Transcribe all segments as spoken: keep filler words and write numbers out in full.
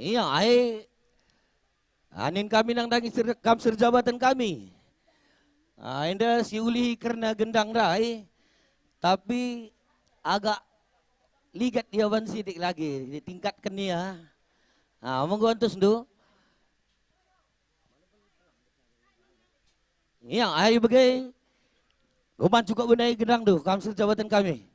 Ia, ai, anin kami nandangi ser-, kam serjabaten kami. Ah, enda siulihi kerna gendang ndai, tapi agak ligat ia ban sitik lagi, ditingkatken ia. Ah, monggo antusndu. Ia, ai bage. Kuman cukup benai gendangndu, kam serjabaten kami.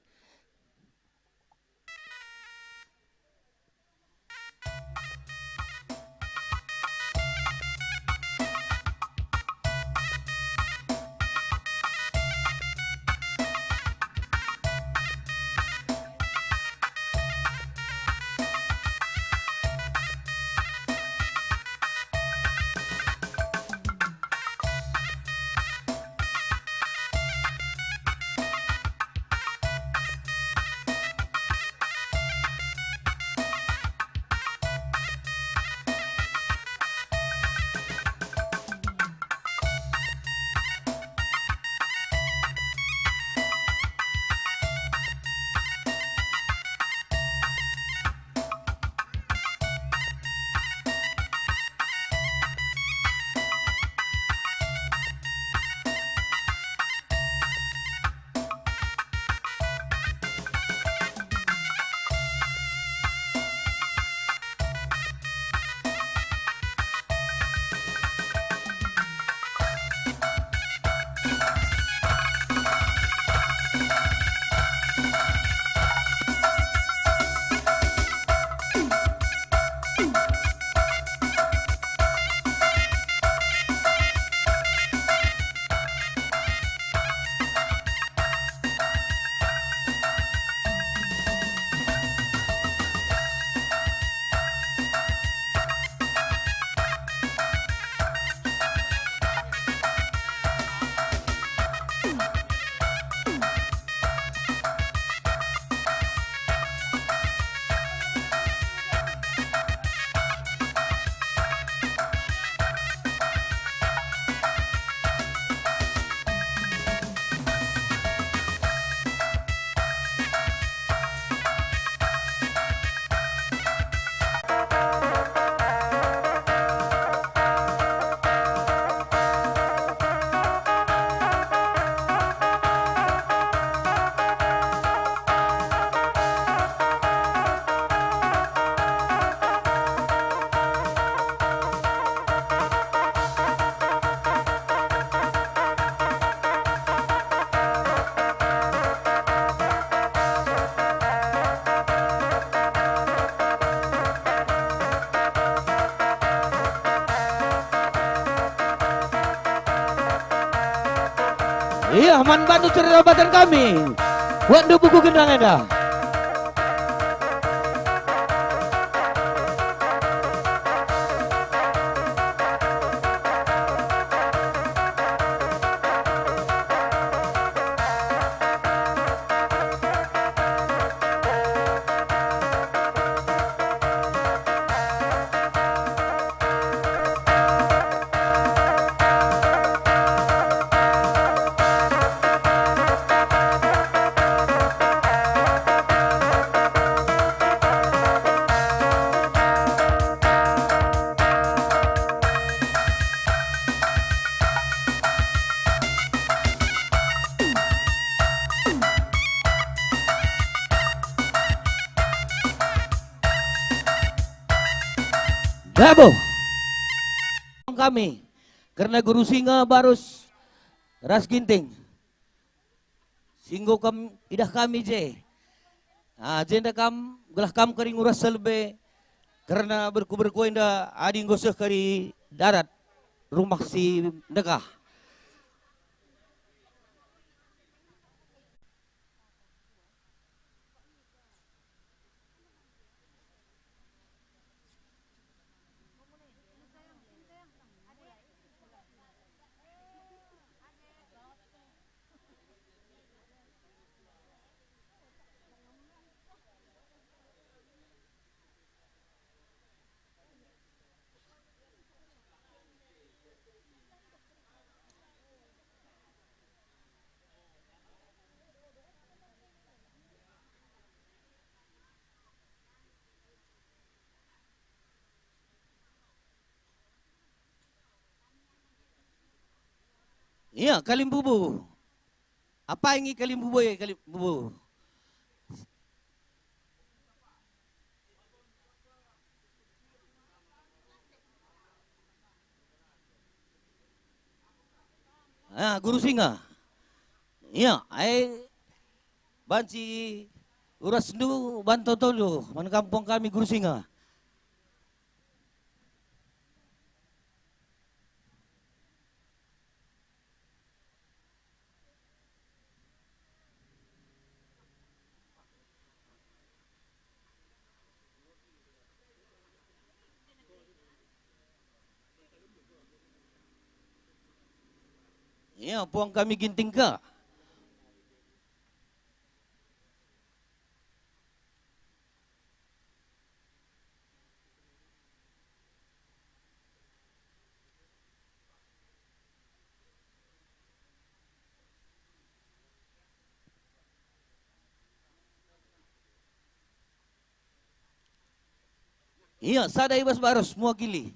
Ia, man bandu cerita badan kami. Buatndu buku gendang enda. Dabo kami kerna Guru Singa, Barus ras Ginting. Si enggo kam idah kami je. Ah, jenda kam, gelah kam kari nguras selebe kerna berku-berku enda adi enggo seh kari darat rumah si ndekah. Ia, kalimbubu. Apai nge kalimbubu e, kalimbubu? Ah, Guru Singa. Ia, ai banci urasndu bantu tolu man kampung kami Guru Singa. Ia, puang kami Ginting ka. Ia, sada i bas barus mewakili.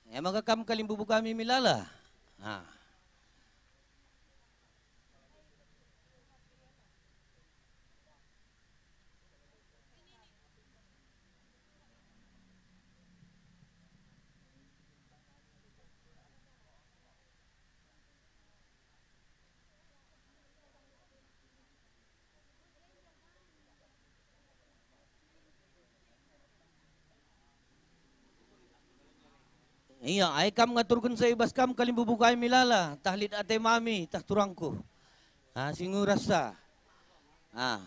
E maka kam kalimbubu kami Milala. Ah. Ia, ai kam ngaturkenca i bas kam kalimbubu kai Milala, tah lit ate mami, tah turangku. Ah, si ngurasa. Ah.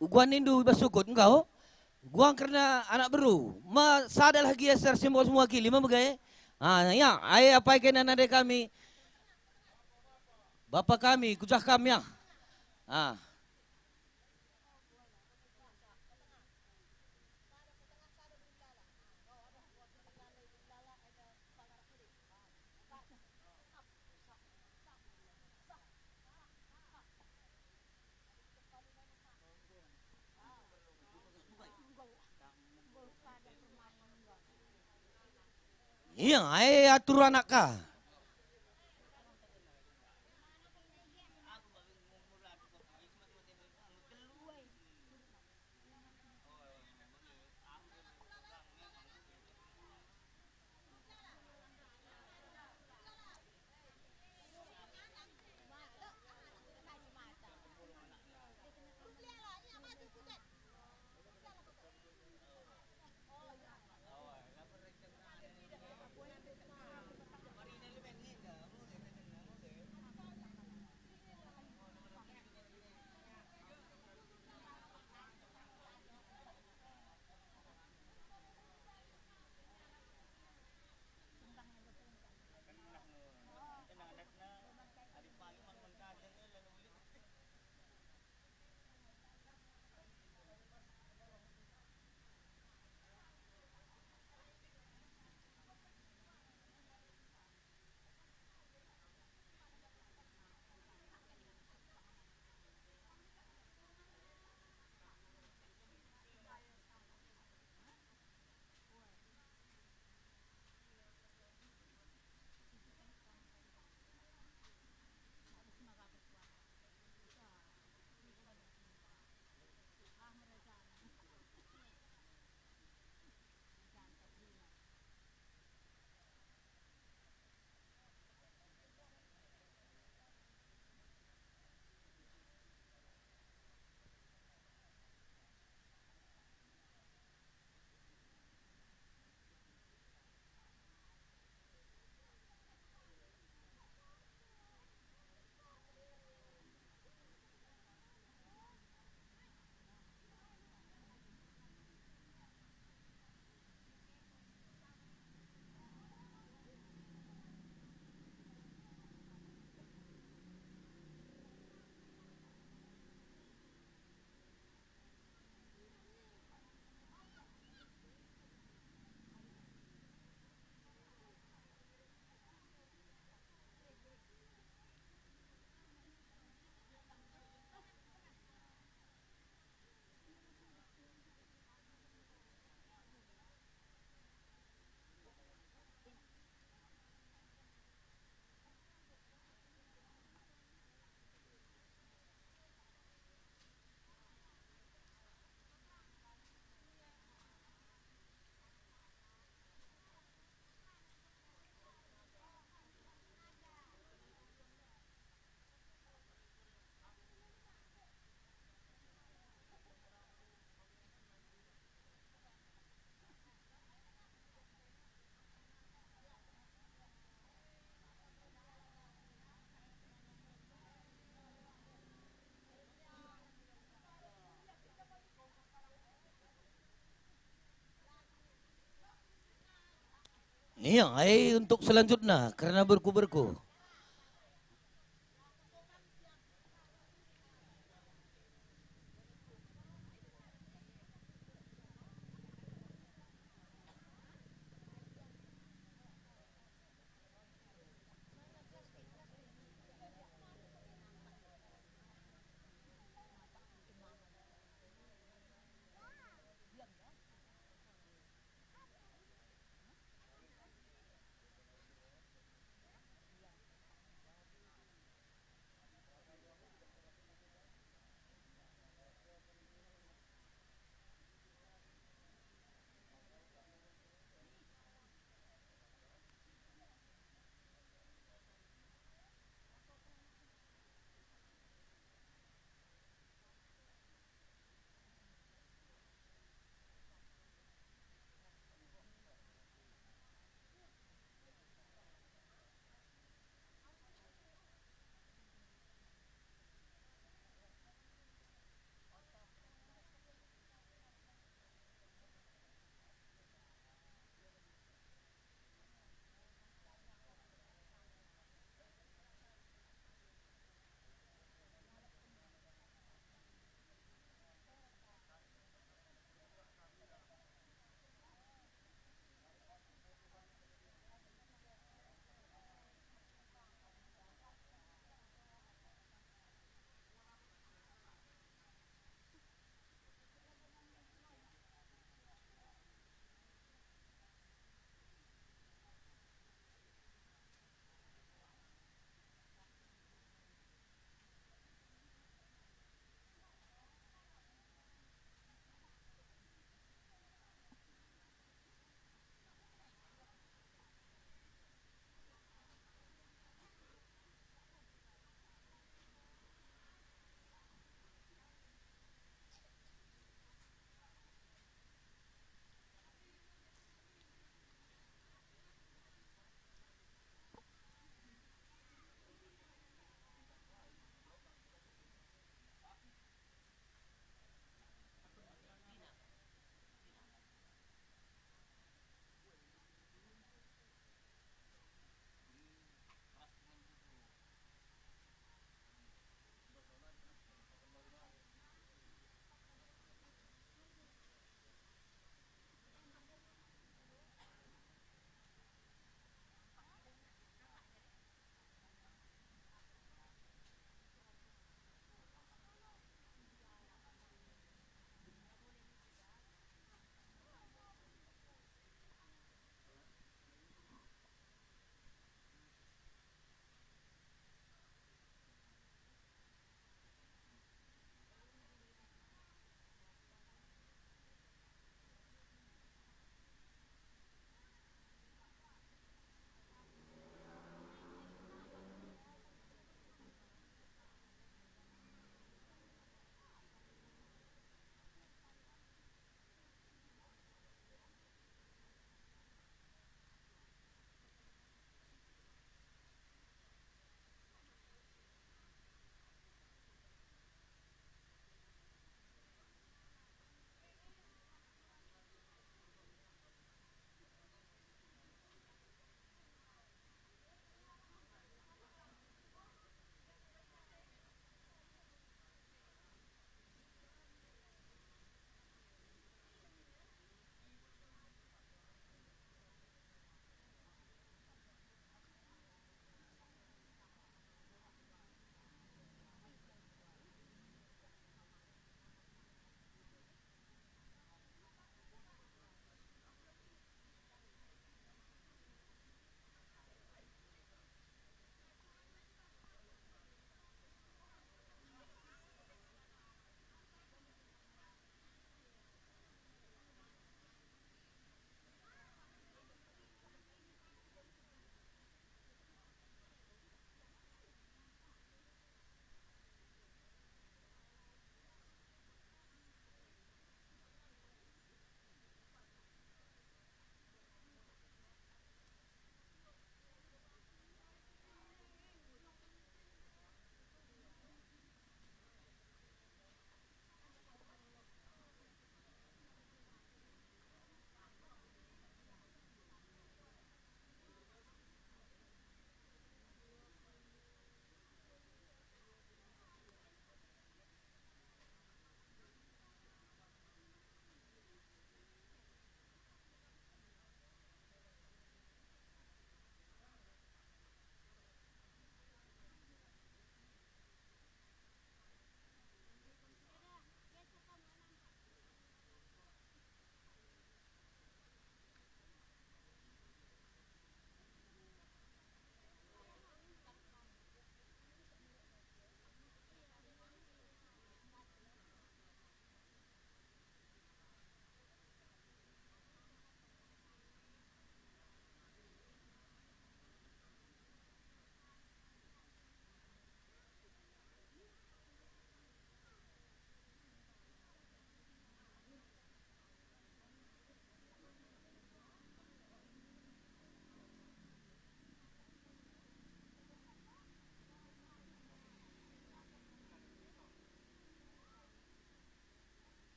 Uguan nindu i bas sukut engkau. Guang kerna anak beru. Ma sadalah gia secara simbol semua kili, ma bage? Ah, ya, ai apai kena nade kami. Bapa kami, kujah kami, ya. Ah. Ia, ai atur anak ka. Iya, eh, untuk selanjutnya, karena berku-berku.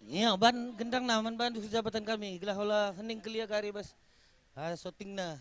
Ia, ban gendangna man bandu kejabatan kami, gelah ola hening kelia kari bas, ah, syutingna.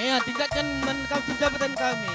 Ia, tingkatken man kam kejabatan kami.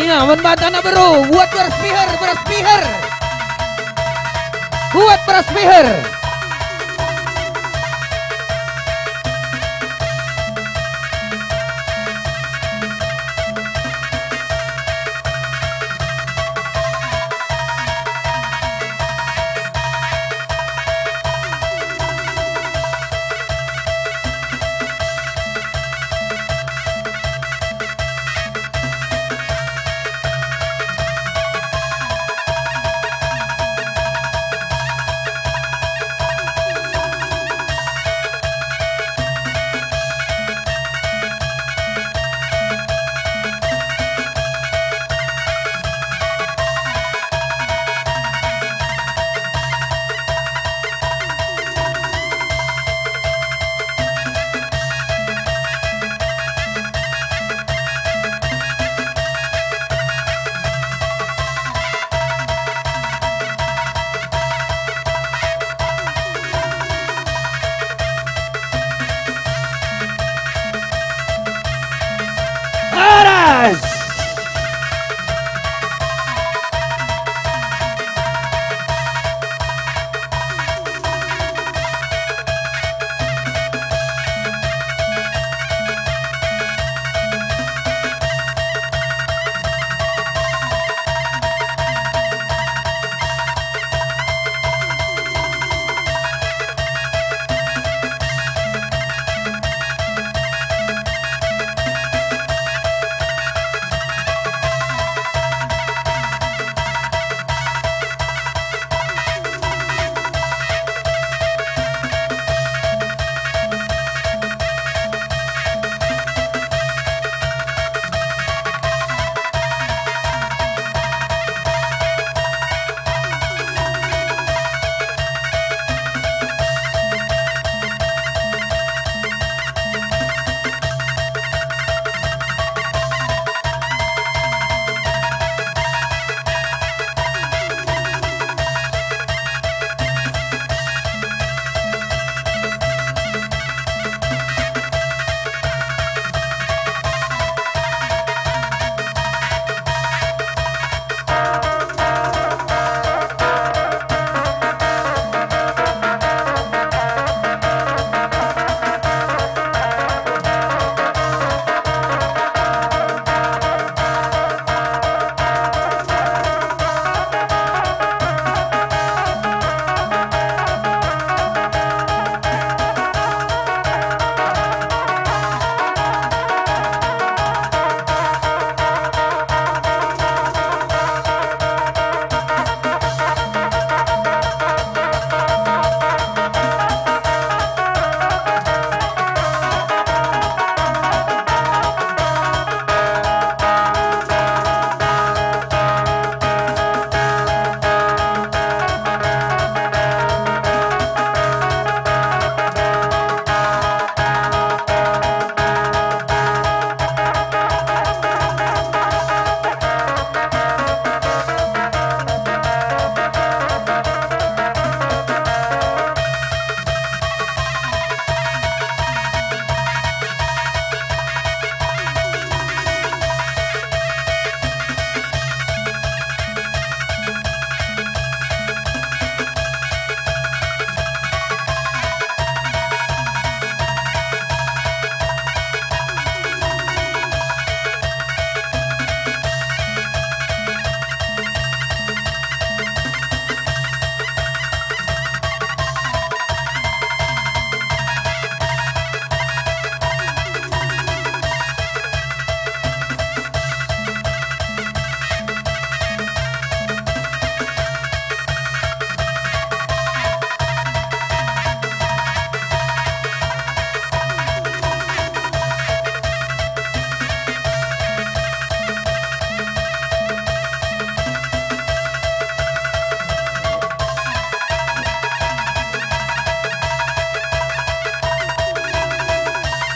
Ya, man banta anak beru, buat beras piher, beras piher. Buat beras piher. Aras!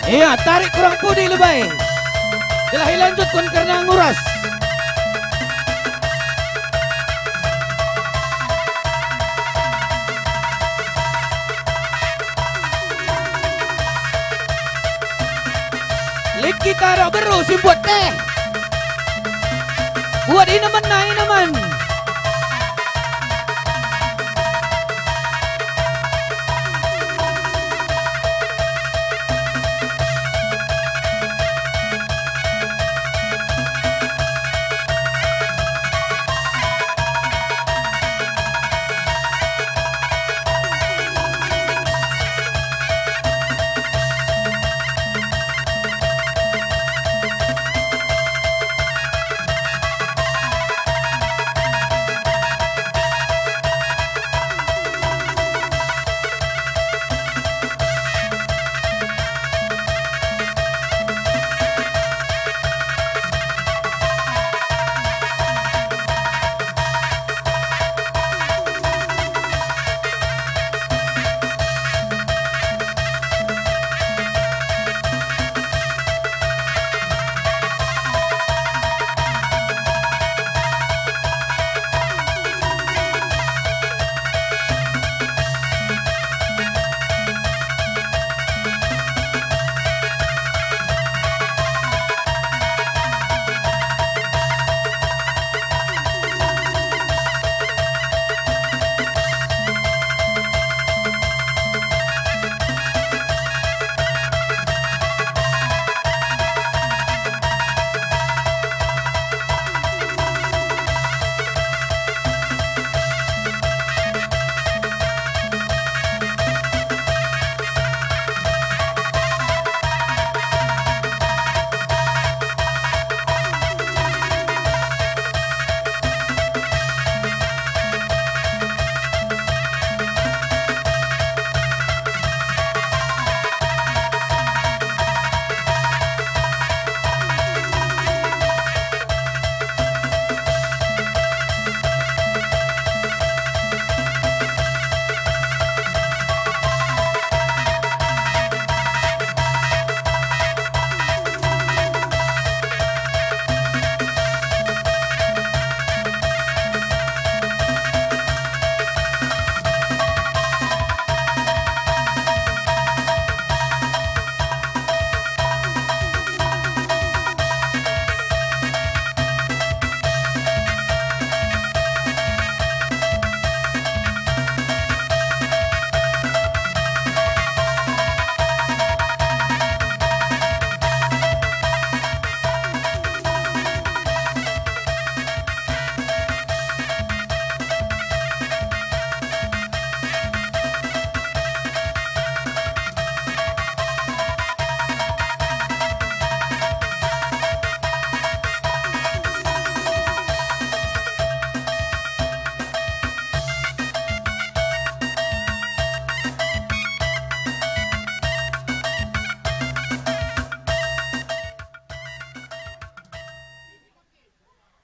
Ia, tarik kurang pudi lebe. Gelah ilanjutken kerna nguras. Lit kita ras beru si mbuat teh. Buat inemen, nah, inemen.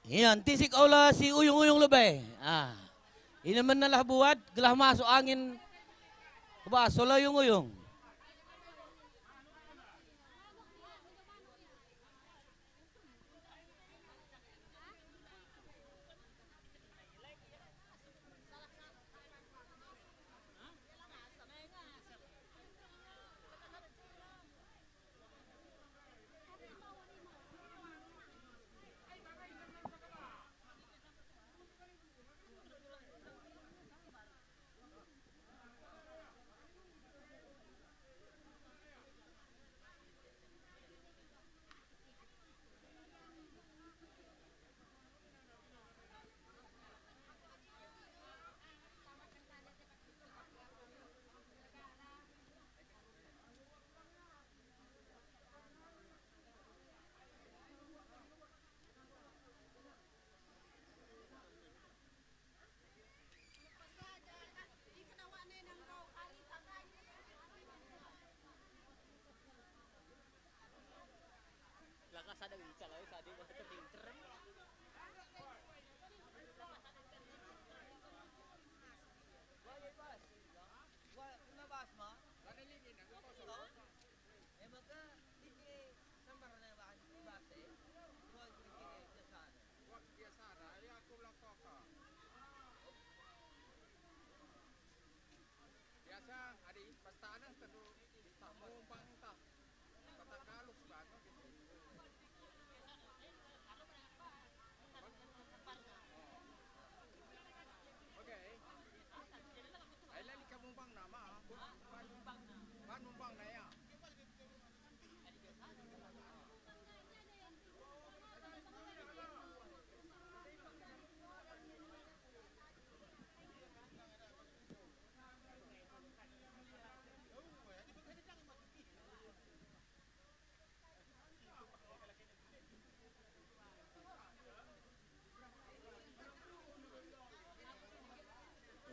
Ia, ntisik aula si uyung-uyung lebe. Ah. Inemennalah buat, gelah masuk angin, bas ola uyung-uyung. Laka sada ngica lalu sada mah terpinter. Wah, iya, Bas. Wah, kena Bas, mah. Lana lini, nang kosong. E maka lit sambar nai bahan base, dua lit biasa. Wah, biasa, ari aku lako ka. Biasa, adi pas tanah tentu tah mumbang tah. Kata kalus banget.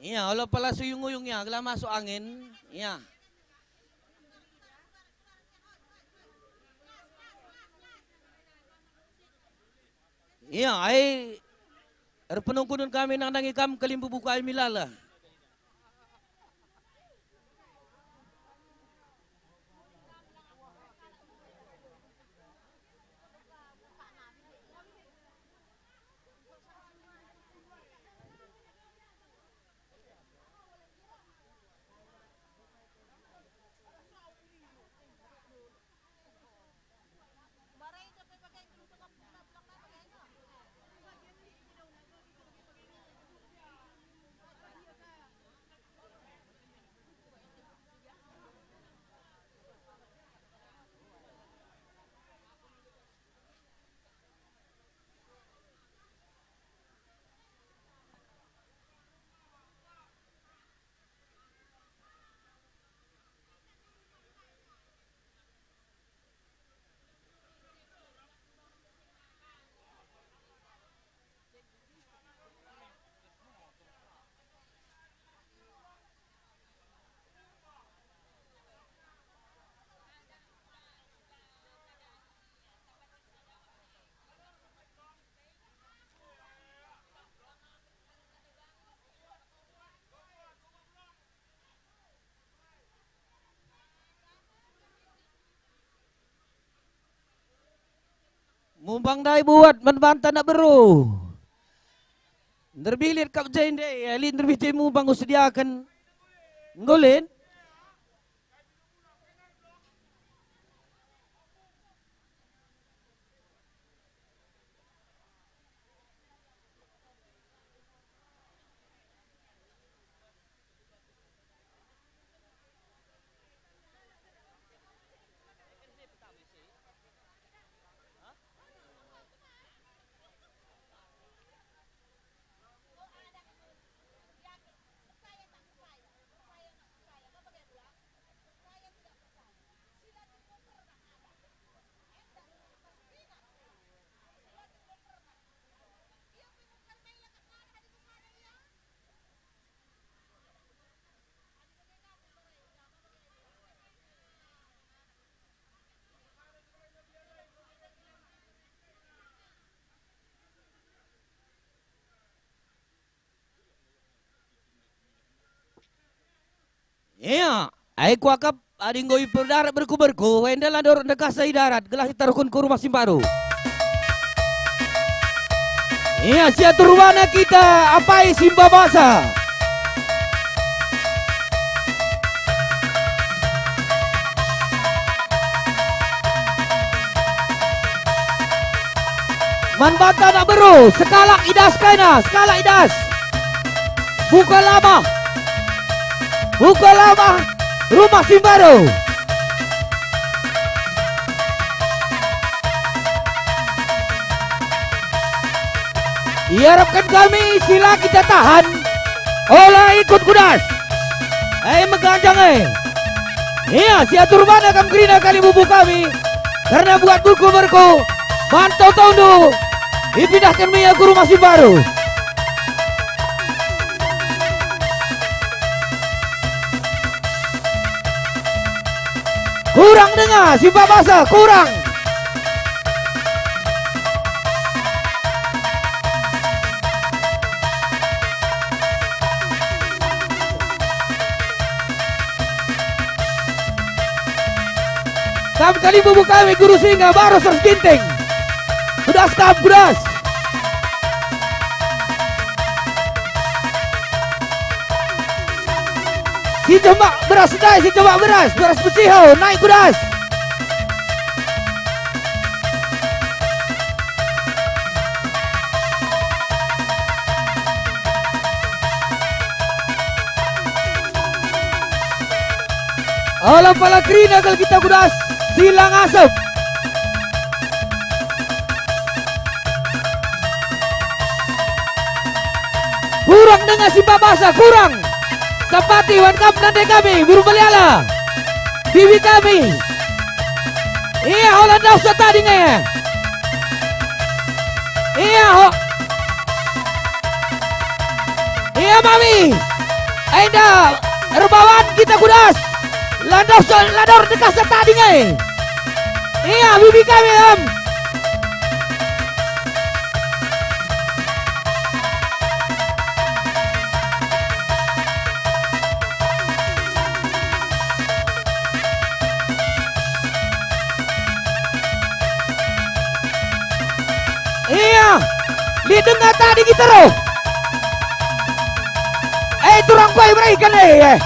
Ia, ola pala suyung-uyung ia, gelah masuk angin. Ia. Ia, ai erpenungkunen kami nandangi kam kalimbubu kami lala. Mumbang ndai buat man banta anak beru. Nderbilit kap jai ndai, lit nderbih jai mumbang usediaken. Enggo lit. Ia, ai kuakap adi enggo iperdarat berku-berku, enda la ndorok ndekahsa i darat, gelah itaruhken ku rumah si mbaru. Ia, si atur bana kita, apai si mbabasa. Man banta anak beru, sekalak i das kaina, sekalak i das. Buka lama. Buka lama. Rumah si mbaru. Iarapken kami si la kita tahan. Ola ikut ku das. E meganjang e. Ia, si atur bana kam kerina kalimbubu kami. Kerna buat berku-berku, man toto-tondu, ipindahken me ia ku rumah si mbaru. Kurang denga, si mbabasa, kurang. Kam kalimbubu kami, Guru Singa, Baros ras Ginting. Ku das kam, ku das. Si jembak beras ndai, si jembak beras, beras peciho, naik ku das. Ola pala kerina kal kita ku das, si la ngasep. Kurang denga si mbabasa, kurang. Sapati wan kam nande kami, Guru Maliala. Bibi kami. Ia, ola ndauhsa tading e. Ia, ho. Ia, mami. Enda erbawan kita kudas. Landos, landor dekas tading e. Ia, bibi kami, em. Ia, lit denga tadi kita roh. Eh, turang koi berikan, eh, eh.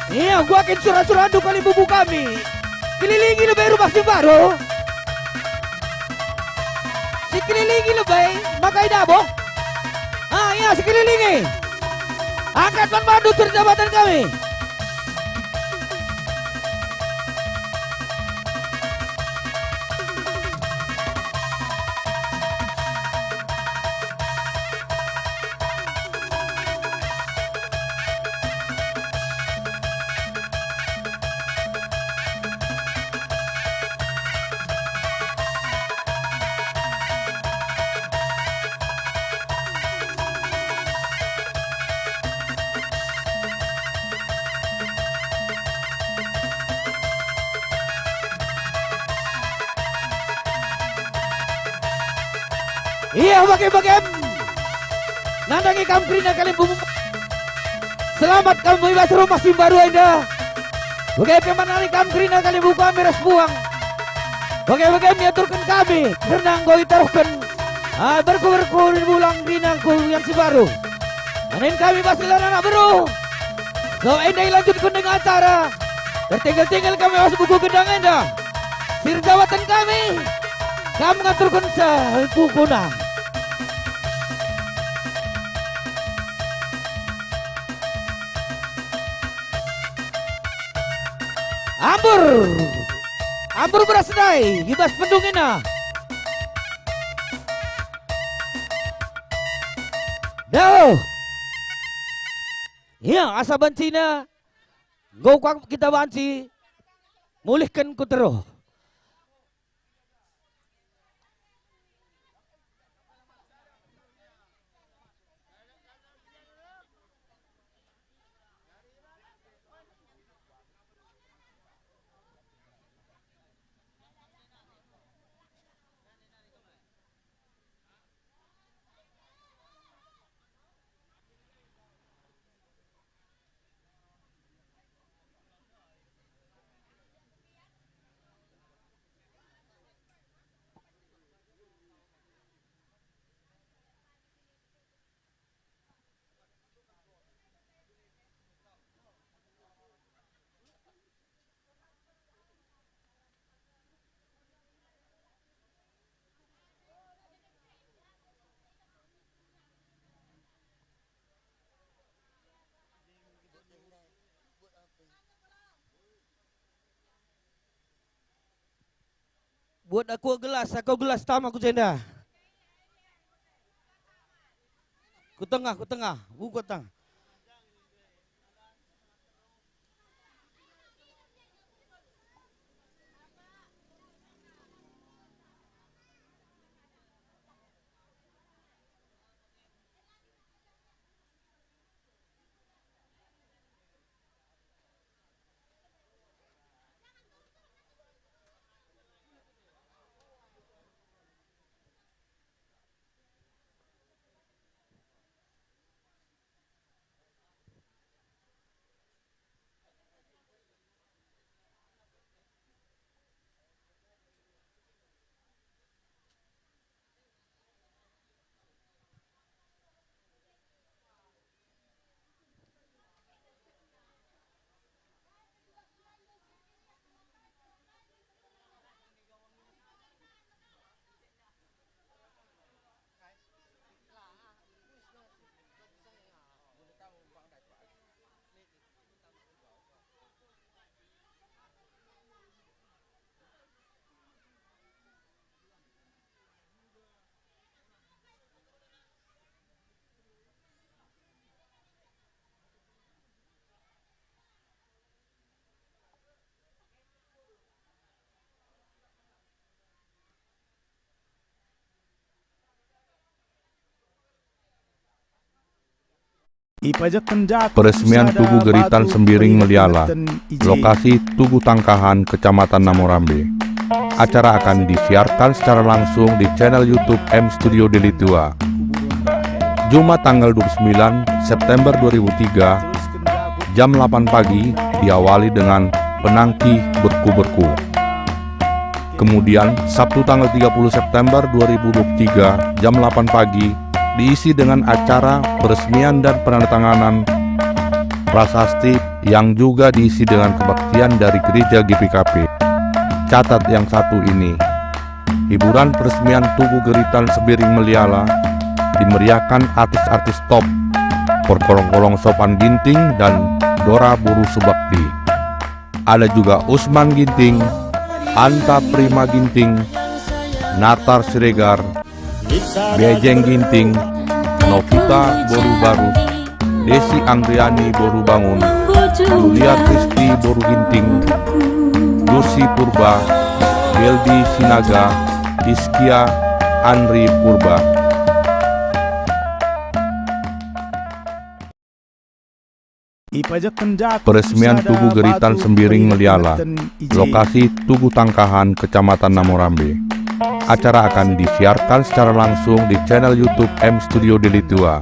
Ia, kuakap sura-surandu kalimbubu kami. Kelilingi lebe rumah si mbaru. Sikelilingi lebe, maka idabo. Ah, ia, sikelilingi. Angkat man bandu sura jabatan kami. Ia, bage-bagem. Nandangi kam kerina kalimbubu. Selamat kam i bas rumah si mbaru enda. Bage pe man nari kam kerina kalimbubu kami ras puang. Bage-bagem iaturken kami, kerna enggo itaruhken, ah, berku-berku bulang kerina ku yang si mbaru. Anen kami bas gelar anak beru. So enda ilanjutken dengan acara. Tertinggal-tinggal kami bas buku gendang enda. Sir jabatan kami, kam ngaturkenca bukuna. Ambur! Ambur beras ndai, i bas pendungina. Dauh! Ia, asa bancina, enggo kuakap kita banci mulihken ku teruh. Buat aku gelas, aku gelas tama ku jenda. Ku tengah, ku tengah, ku tengah. Peresmian Tugu Geritan Sembiring Meliala, lokasi Tugu Tangkahan, Kecamatan Namorambe. Acara akan disiarkan secara langsung di channel YouTube M Studio Deli Tua. Jumat tanggal dua puluh sembilan September dua ribu tiga, jam delapan pagi, diawali dengan penangki berku-berku. Kemudian, Sabtu tanggal tiga puluh September dua ribu dua puluh tiga, jam delapan pagi, diisi dengan acara peresmian dan penandatanganan prasasti yang juga diisi dengan kebaktian dari Gereja G P K P. Catat yang satu ini. Hiburan peresmian Tugu Geritan Sembiring Meliala dimeriahkan artis-artis top, perkolong-kolong Sopan Ginting dan Dora Boru Subakti. Ada juga Usman Ginting, Anta Prima Ginting, Natar Siregar, Bejeng Ginting, Novita Boru Barut, Desi Anggriani Boru Bangun, Julia Kristi Boru Ginting, Lucy Purba, Geldi Sinaga, Iskia Andri Purba. Peresmian Tugu Geritan Sembiring Meliala, lokasi Tugu Tangkahan, Kecamatan Namorambe. Acara akan disiarkan secara langsung di channel YouTube M Studio Deli Tua.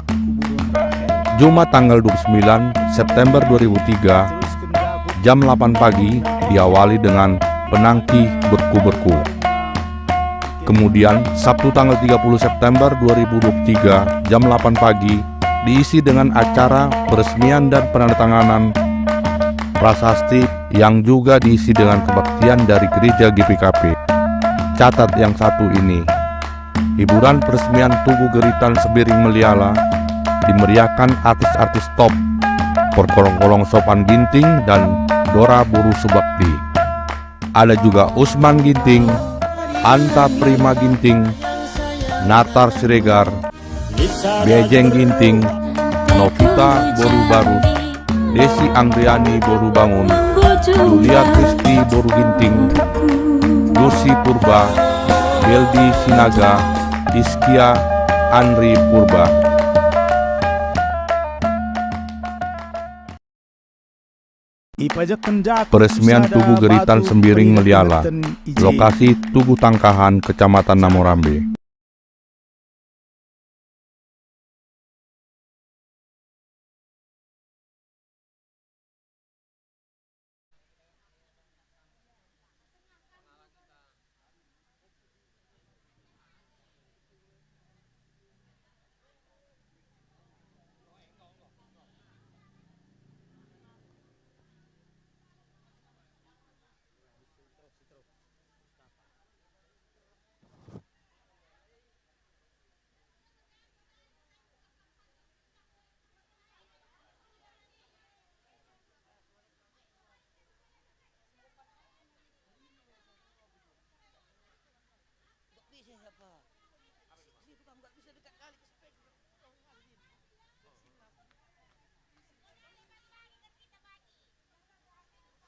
Jumat tanggal dua puluh sembilan September dua ribu tiga, jam delapan pagi, diawali dengan penangki berku-berku. Kemudian, Sabtu tanggal tiga puluh September dua ribu dua puluh tiga, jam delapan pagi, diisi dengan acara peresmian dan penandatanganan prasasti yang juga diisi dengan kebaktian dari Gereja G P K P. Catat yang satu ini. Hiburan peresmian Tugu Geritan Sembiring Meliala dimeriahkan artis-artis top, perkolong-kolong Sopan Ginting dan Dora Boru Subakti. Ada juga Usman Ginting, Anta Prima Ginting, Natar Siregar, Bejeng Ginting, Novita Boru Barut, Desi Anggriani Boru Bangun, Julia Kristi Boru Ginting, Lucy Purba, Geldi Sinaga, Iskia Andri Purba. Peresmian Tugu Geritan Sembiring Meliala, lokasi Tugu Tangkahan, Kecamatan Namorambe.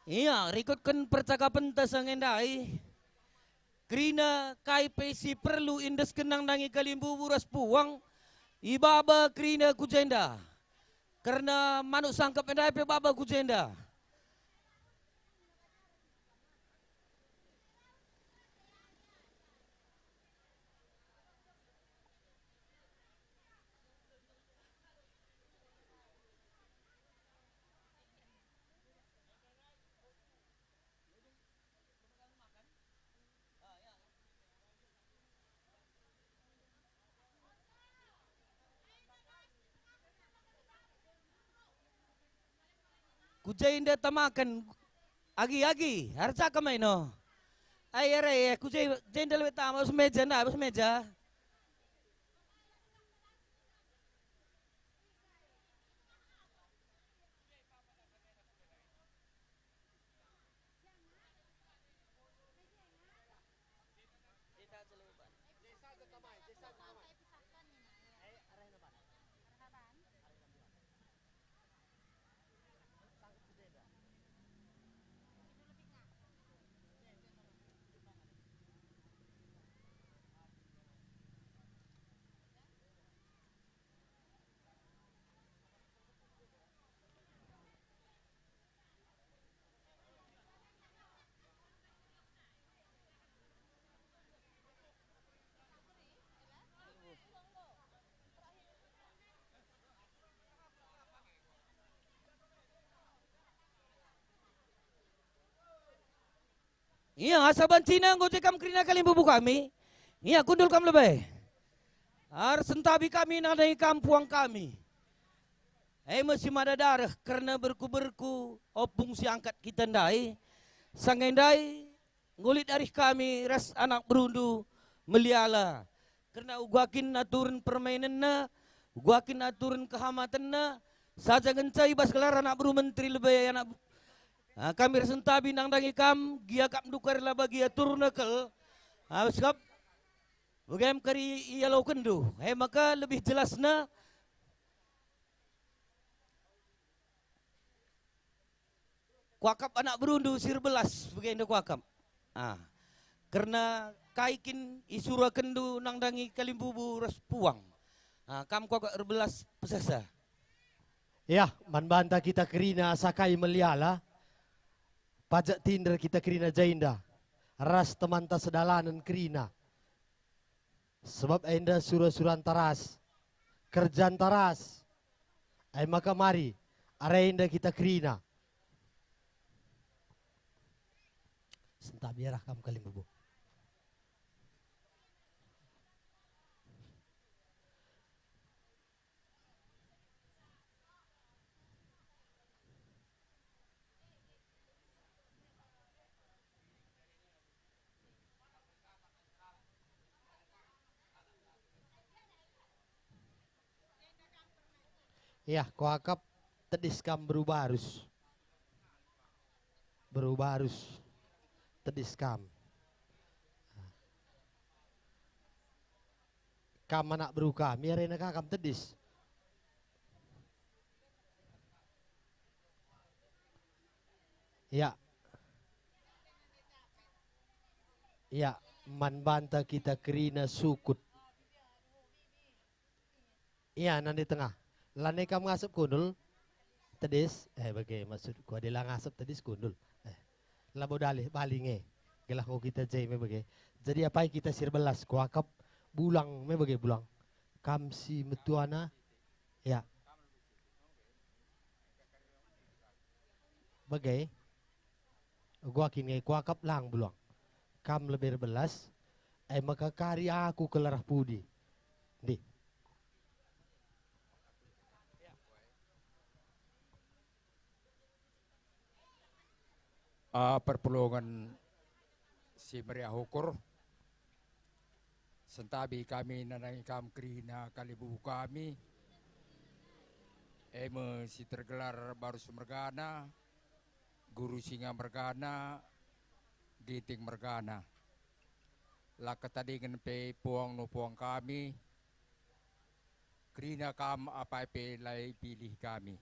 Ia, rikutken percakapenta sanga ndai, kerina kai pe si perlu iendesken nandangi kalimbubu ras puang, ibaba kerina ku jenda. Kerna manuk sangkep ndai pe baba ku jenda. Ku jenda tamaken. Agi, agi, arca kemaino. Ai, are, ku je-, jenda lebe tama, bas meja, nda, bas meja. Ia, asa bancina enggo je kam kerina kalimbubu kami. Ia, kundul kam lebe. Ersentabi kami nandangi kam puang kami. E me si mada dareh kerna berku-berku opung si angkat kita ndai. Sanga ndai, nggo lit arih kami ras anak berundu meliala. Kerna uga kin aturen permainenna, uga kin aturen kehamatenna, saja ngenca i bas gelar anak beru menteri lebe anak, ah, kami ersentabi nandangi kam, gia kap ndukar la bagia turna kal. Ah, bas kap, bage me kari ialokenndu. E maka lebih jelasna, kuakap anak berundu si erbelas, bage enda kuakap. Ah, kerna kai kin isurakenndu nandangi kalimbubu ras puang. Ah, kam kuakap erbelas pesesa. Yah, man banta kita kerina sakai meliala, pajak tinder kita kerina jenda, ras temanta sedalanen kerina. Sebab enda sura-suranta ras, kerjanta ras. E maka mari, arah enda kita kerina. Sentabi arah kam kalimbubu. Yah, kuakap tedis kam beru barus. Beru barus. Tedis kam. Kam anak beru kami, arena ka kam tedis. Ya. Ya, man banta kita kerina sukut. Ia, nande tengah. Lanai kam ngasep kundul? Tedis? Eh, bage maksudku, adi la ngasep tedis kundul. Eh, labo dalih, bali nge. Gelah enggo kita je me bage. Jadi apai kita si erbelas, kuakap bulang me bage bulang. Kam si metuana? Ya. Bage. Uga kin nge kuakap lang bulang. Kam lebe erbelas, e maka kari aku kal arah pudi. Ndi. Ah, perpulungen si meriah ukur. Sentabi kami nandangi kam kerina kalimbubu kami, e me si tergelar Barus mergana, Guru Singa mergana, Ginting mergana. La ketadingen pe puang nupuang kami, kerina kam apai pe la ipilih kami.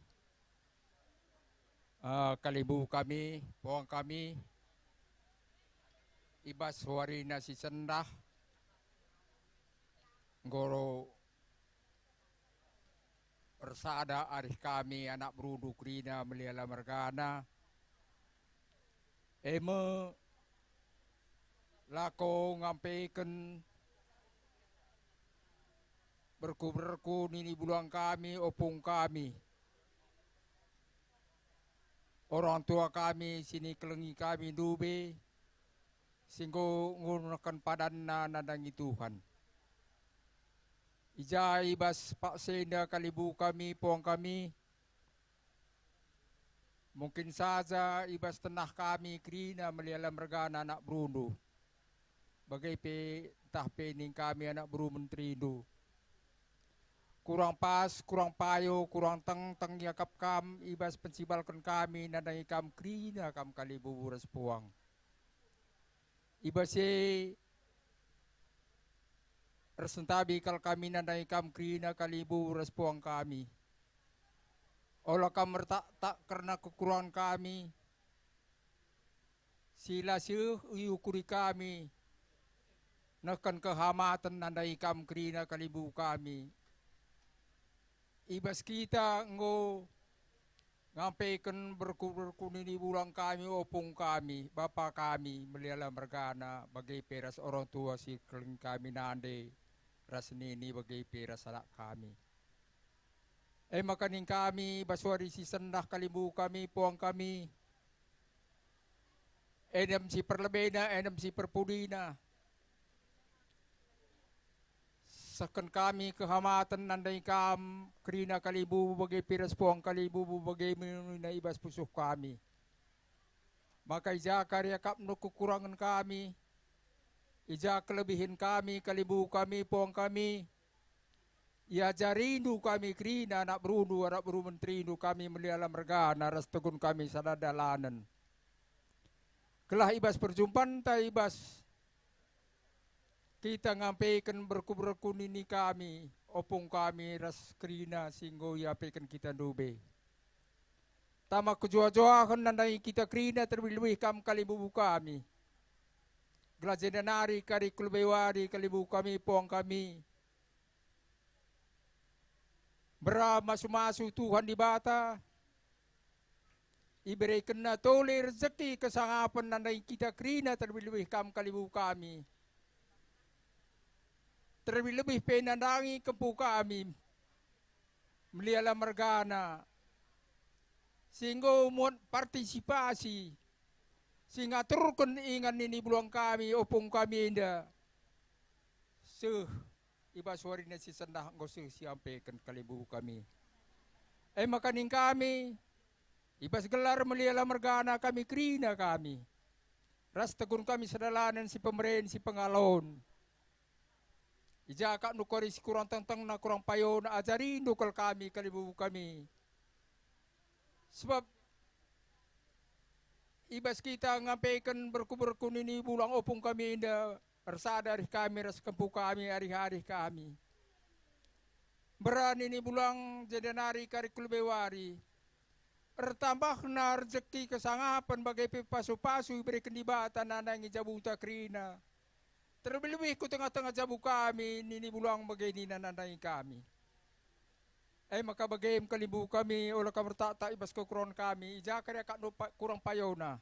Eh, kalimbubu kami, puang kami, i bas warina si sendah, enggo ersada arih kami anak berundu kerina Meliala mergana, e me lako ngampeken berku-berku nini bulang kami, opung kami, orang tua kami, si nikelengi kami ndube, si enggo ngurunken padanna nandangi Tuhan. I ja i bas paksenda kalimbubu kami, puang kami, mungkin saja i bas tenah kami kerina Meliala mergana anak berundu, bage pe ntah pe ning kami anak beru menterindu. Kurang pas, kurang payo, kurang tengteng iakap kam i bas pensibalken kami nandangi kam kerina kam kalimbubu ras puang. I bas e ersentabi kal kami nandangi kam kerina kalimbubu ras puang kami. Ola kam ertaktak kerna kekurangen kami, si la seh iukuri kami, nehken kehamaten nandangi kam kerina kalimbubu kami. I bas kita enggo ngampeken berku-berku nini bulang kami, opung kami, bapa kami, Meliala mergana, bage pe ras orang tua si kelengi kami nande, ras nini, bage pe ras anak kami. E maka ning kami, bas wari si sendah kalimbubu kami, puang kami, enem si perlebena, enem si perpudina, sehken kami kehamaten nandangi kam kerina kalimbubu, bage pe ras puang kalimbubu, bage me nina i bas pusuh kami. Maka i ja kari iakapndu kekurangen kami, i ja kelebihen kami, kalimbubu kami, puang kami, iajarindu kami kerina anak berundu, anak beru menterindu kami Meliala mergana ras tegun kami sada dalanen. Gelah i bas perjumpanta i bas kita ngampeken berku-berku nini kami, opung kami ras kerina si enggo iapeken kita ndube. Tama kejuah-juahen nandangi kita kerina terlebih-lebih kam kalimbubu kami. Gelah jenda nari kari ku lebe wari kalimbubu kami, puang kami, mbera masu-masu Tuhan Dibata, iberekenNa tole rejeki kesangapen nandangi kita kerina terlebih-lebih kam kalimbubu kami. Terlebih-lebih pe nandangi kempu kami, Meliala mergana, si enggo muat partisipasi, si ngaturken ingan nini bulang kami, opung kami enda. Seh, i bas warina si sendah enggo seh siampeken kalimbubu kami. E maka ning kami, i bas gelar Meliala mergana kami kerina kami, ras tegun kami sedalanen si pemeren si pengalon. I ja kap nukari si kurang tengtengna, kurang payona, ajarindu kal kami, kalimbubu kami. Sebab i bas kita ngampeken berku-berku nini bulang, opung kami enda, ersada arih kami ras kempu kami, arih-arih kami. Mbera nini bulang jenda nari kari ku lebe wari. Ertambahna rejeki kesangapen bage pe pasu-pasu ibereken Dibata nandangi jabuta kerina. Terlebih-lebih ku tengah-tengah jabu kami, nini bulang bage nina nandangi kami. E maka bage me kalimbubu kami, ola kam ertaktak i bas kekurangen kami, i ja kari iakapndu pa-, kurang payona.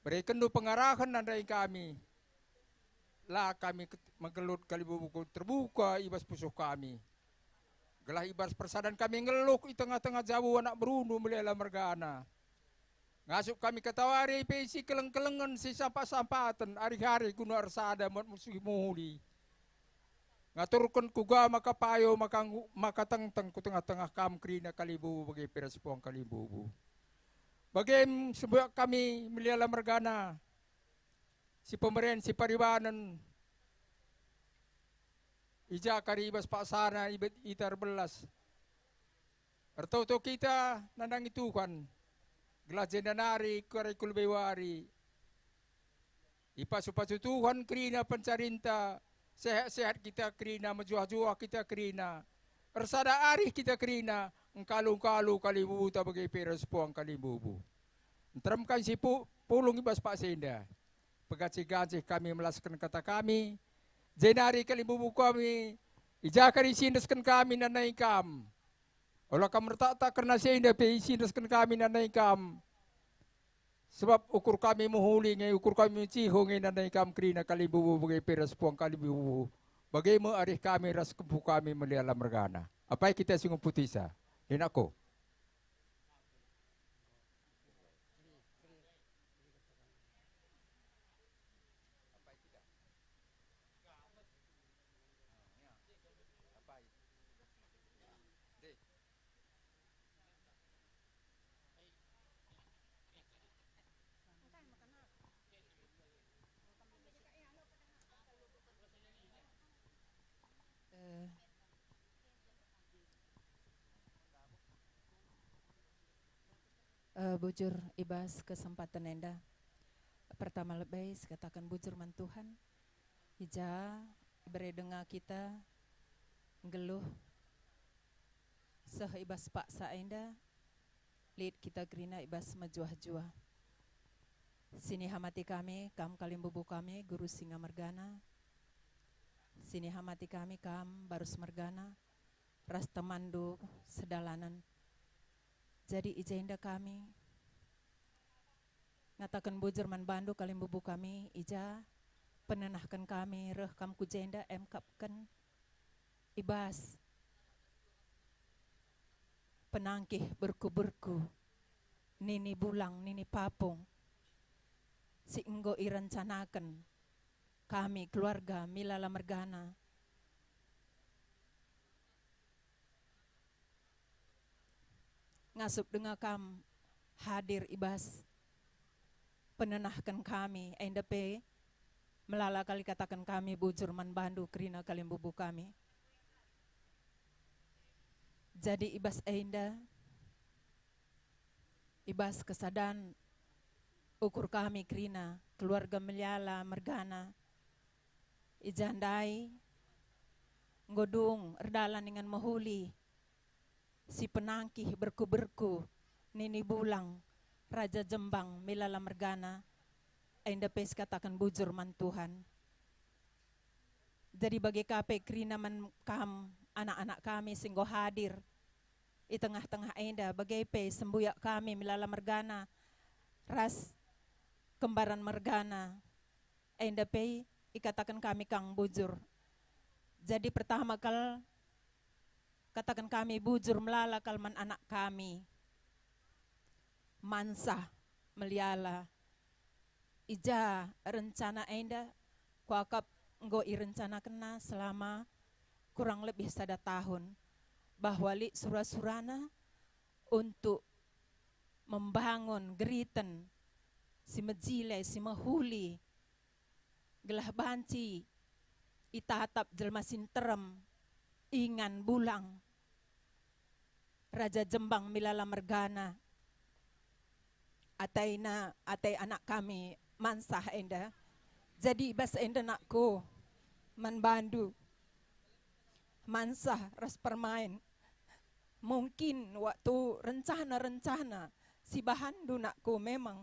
Berekenndu pengarahen nandangi kami. La kami ket-, megelut kalimbubu, terbuka i bas pusuh kami. Gelah i bas persadan kami nggeluh i tengah-tengah jabu anak berundu Meliala mergana. Ngasup kami katawari pe si keleng-kelengen, si sampat-sampaten, arih-arih guna ersada muat musuh muli. Ngaturken kuga maka payo, maka nggu-, maka tengteng ku tengah-tengah kam kerina kalimbubu bage pe ras puang kalimbubu. Bage me sebuak kami Meliala mergana, si pemeren, si paribanen, i ja kari i bas paksana i bet-, ita erbelas. Ertoto kita nandangi Tuhan, gelah jenda nari kari ku lebe wari. Ipasu-pasu Tuhan kerina pencarinta, sehat-sehat kita kerina, mejuah-juah kita kerina, ersada arih kita kerina, Ngkalu-ngkalu kalimbubuta bage pe ras puang kalimbubu. Nterem kami si pu-, pulung i bas paksa enda. Pegancih-gancih kami melasken kata kami, jenari kalimbubu kami, i ja kari si endesken kami nandangi kam. Ola kam ertaktak kerna si enda pe si endesken kami nandangi kam. Sebab ukur kami mehuli nge, ukur kami menciho nge nandangi kam kerina kalimbubu bage pe ras puang kalimbubu. Bage me arih kami ras kempu kami meliala mergana. Apai kita si ngumputisa, ninakku. Eh, eh, bujur i bas kesempatan enda. Pertama lebe sikataken bujur man Tuhan. I ja ibere denga kita nggeluh seh i bas paksa enda, lit kita kerina i bas mejuah-juah. Sinihamati kami, kam kalimbubu kami, Guru Singa mergana. Sinihamati kami, kam Barus mergana, ras temanndu sedalanen. Jadi i jenda kami ngataken bujur man bandu kalimbubu kami, i ja penenahken kami reh kam ku jenda emkapken i bas penangkih berku-berku, nini bulang, nini papung, si enggo irencanaken kami keluarga Milala mergana. Ngasup denga kam hadir i bas penenahken kami, enda pe melala kal ikataken kami bujur man bandu kerina kalimbubu kami. Jadi i bas enda, i bas kesadan ukur kami kerina keluarga Milala mergana, i ja ndai enggo dung erdalan ingan mehuli si penangkih berku-berku, nini bulang, Raja Jembang Milala mergana, enda pe sikataken bujur man Tuhan. Jadi bage ka pe kerina man kam, anak-anak kami si enggo hadir i tengah-tengah enda, bage pe sembuyak kami Milala mergana ras kembaran mergana, enda pe ikataken kami kang bujur. Jadi pertama kal kataken kami bujur melala kal man anak kami. Mansah, meliala. I ja rencana enda kuakap enggo irencanakenna selama kurang lebih sada tahun, bahwa lit sura-surana untuk membangun geriten si mejile, si mehuli, gelah banci itatap jelma si nterem ingan bulang Raja Jembang Milala mergana. Ataina, atai anak kami Mansah enda. Jadi i bas enda nakku, man bandu, Mansah ras Permain. Mungkin waktu rencana-rencana si bahanndu nakku memang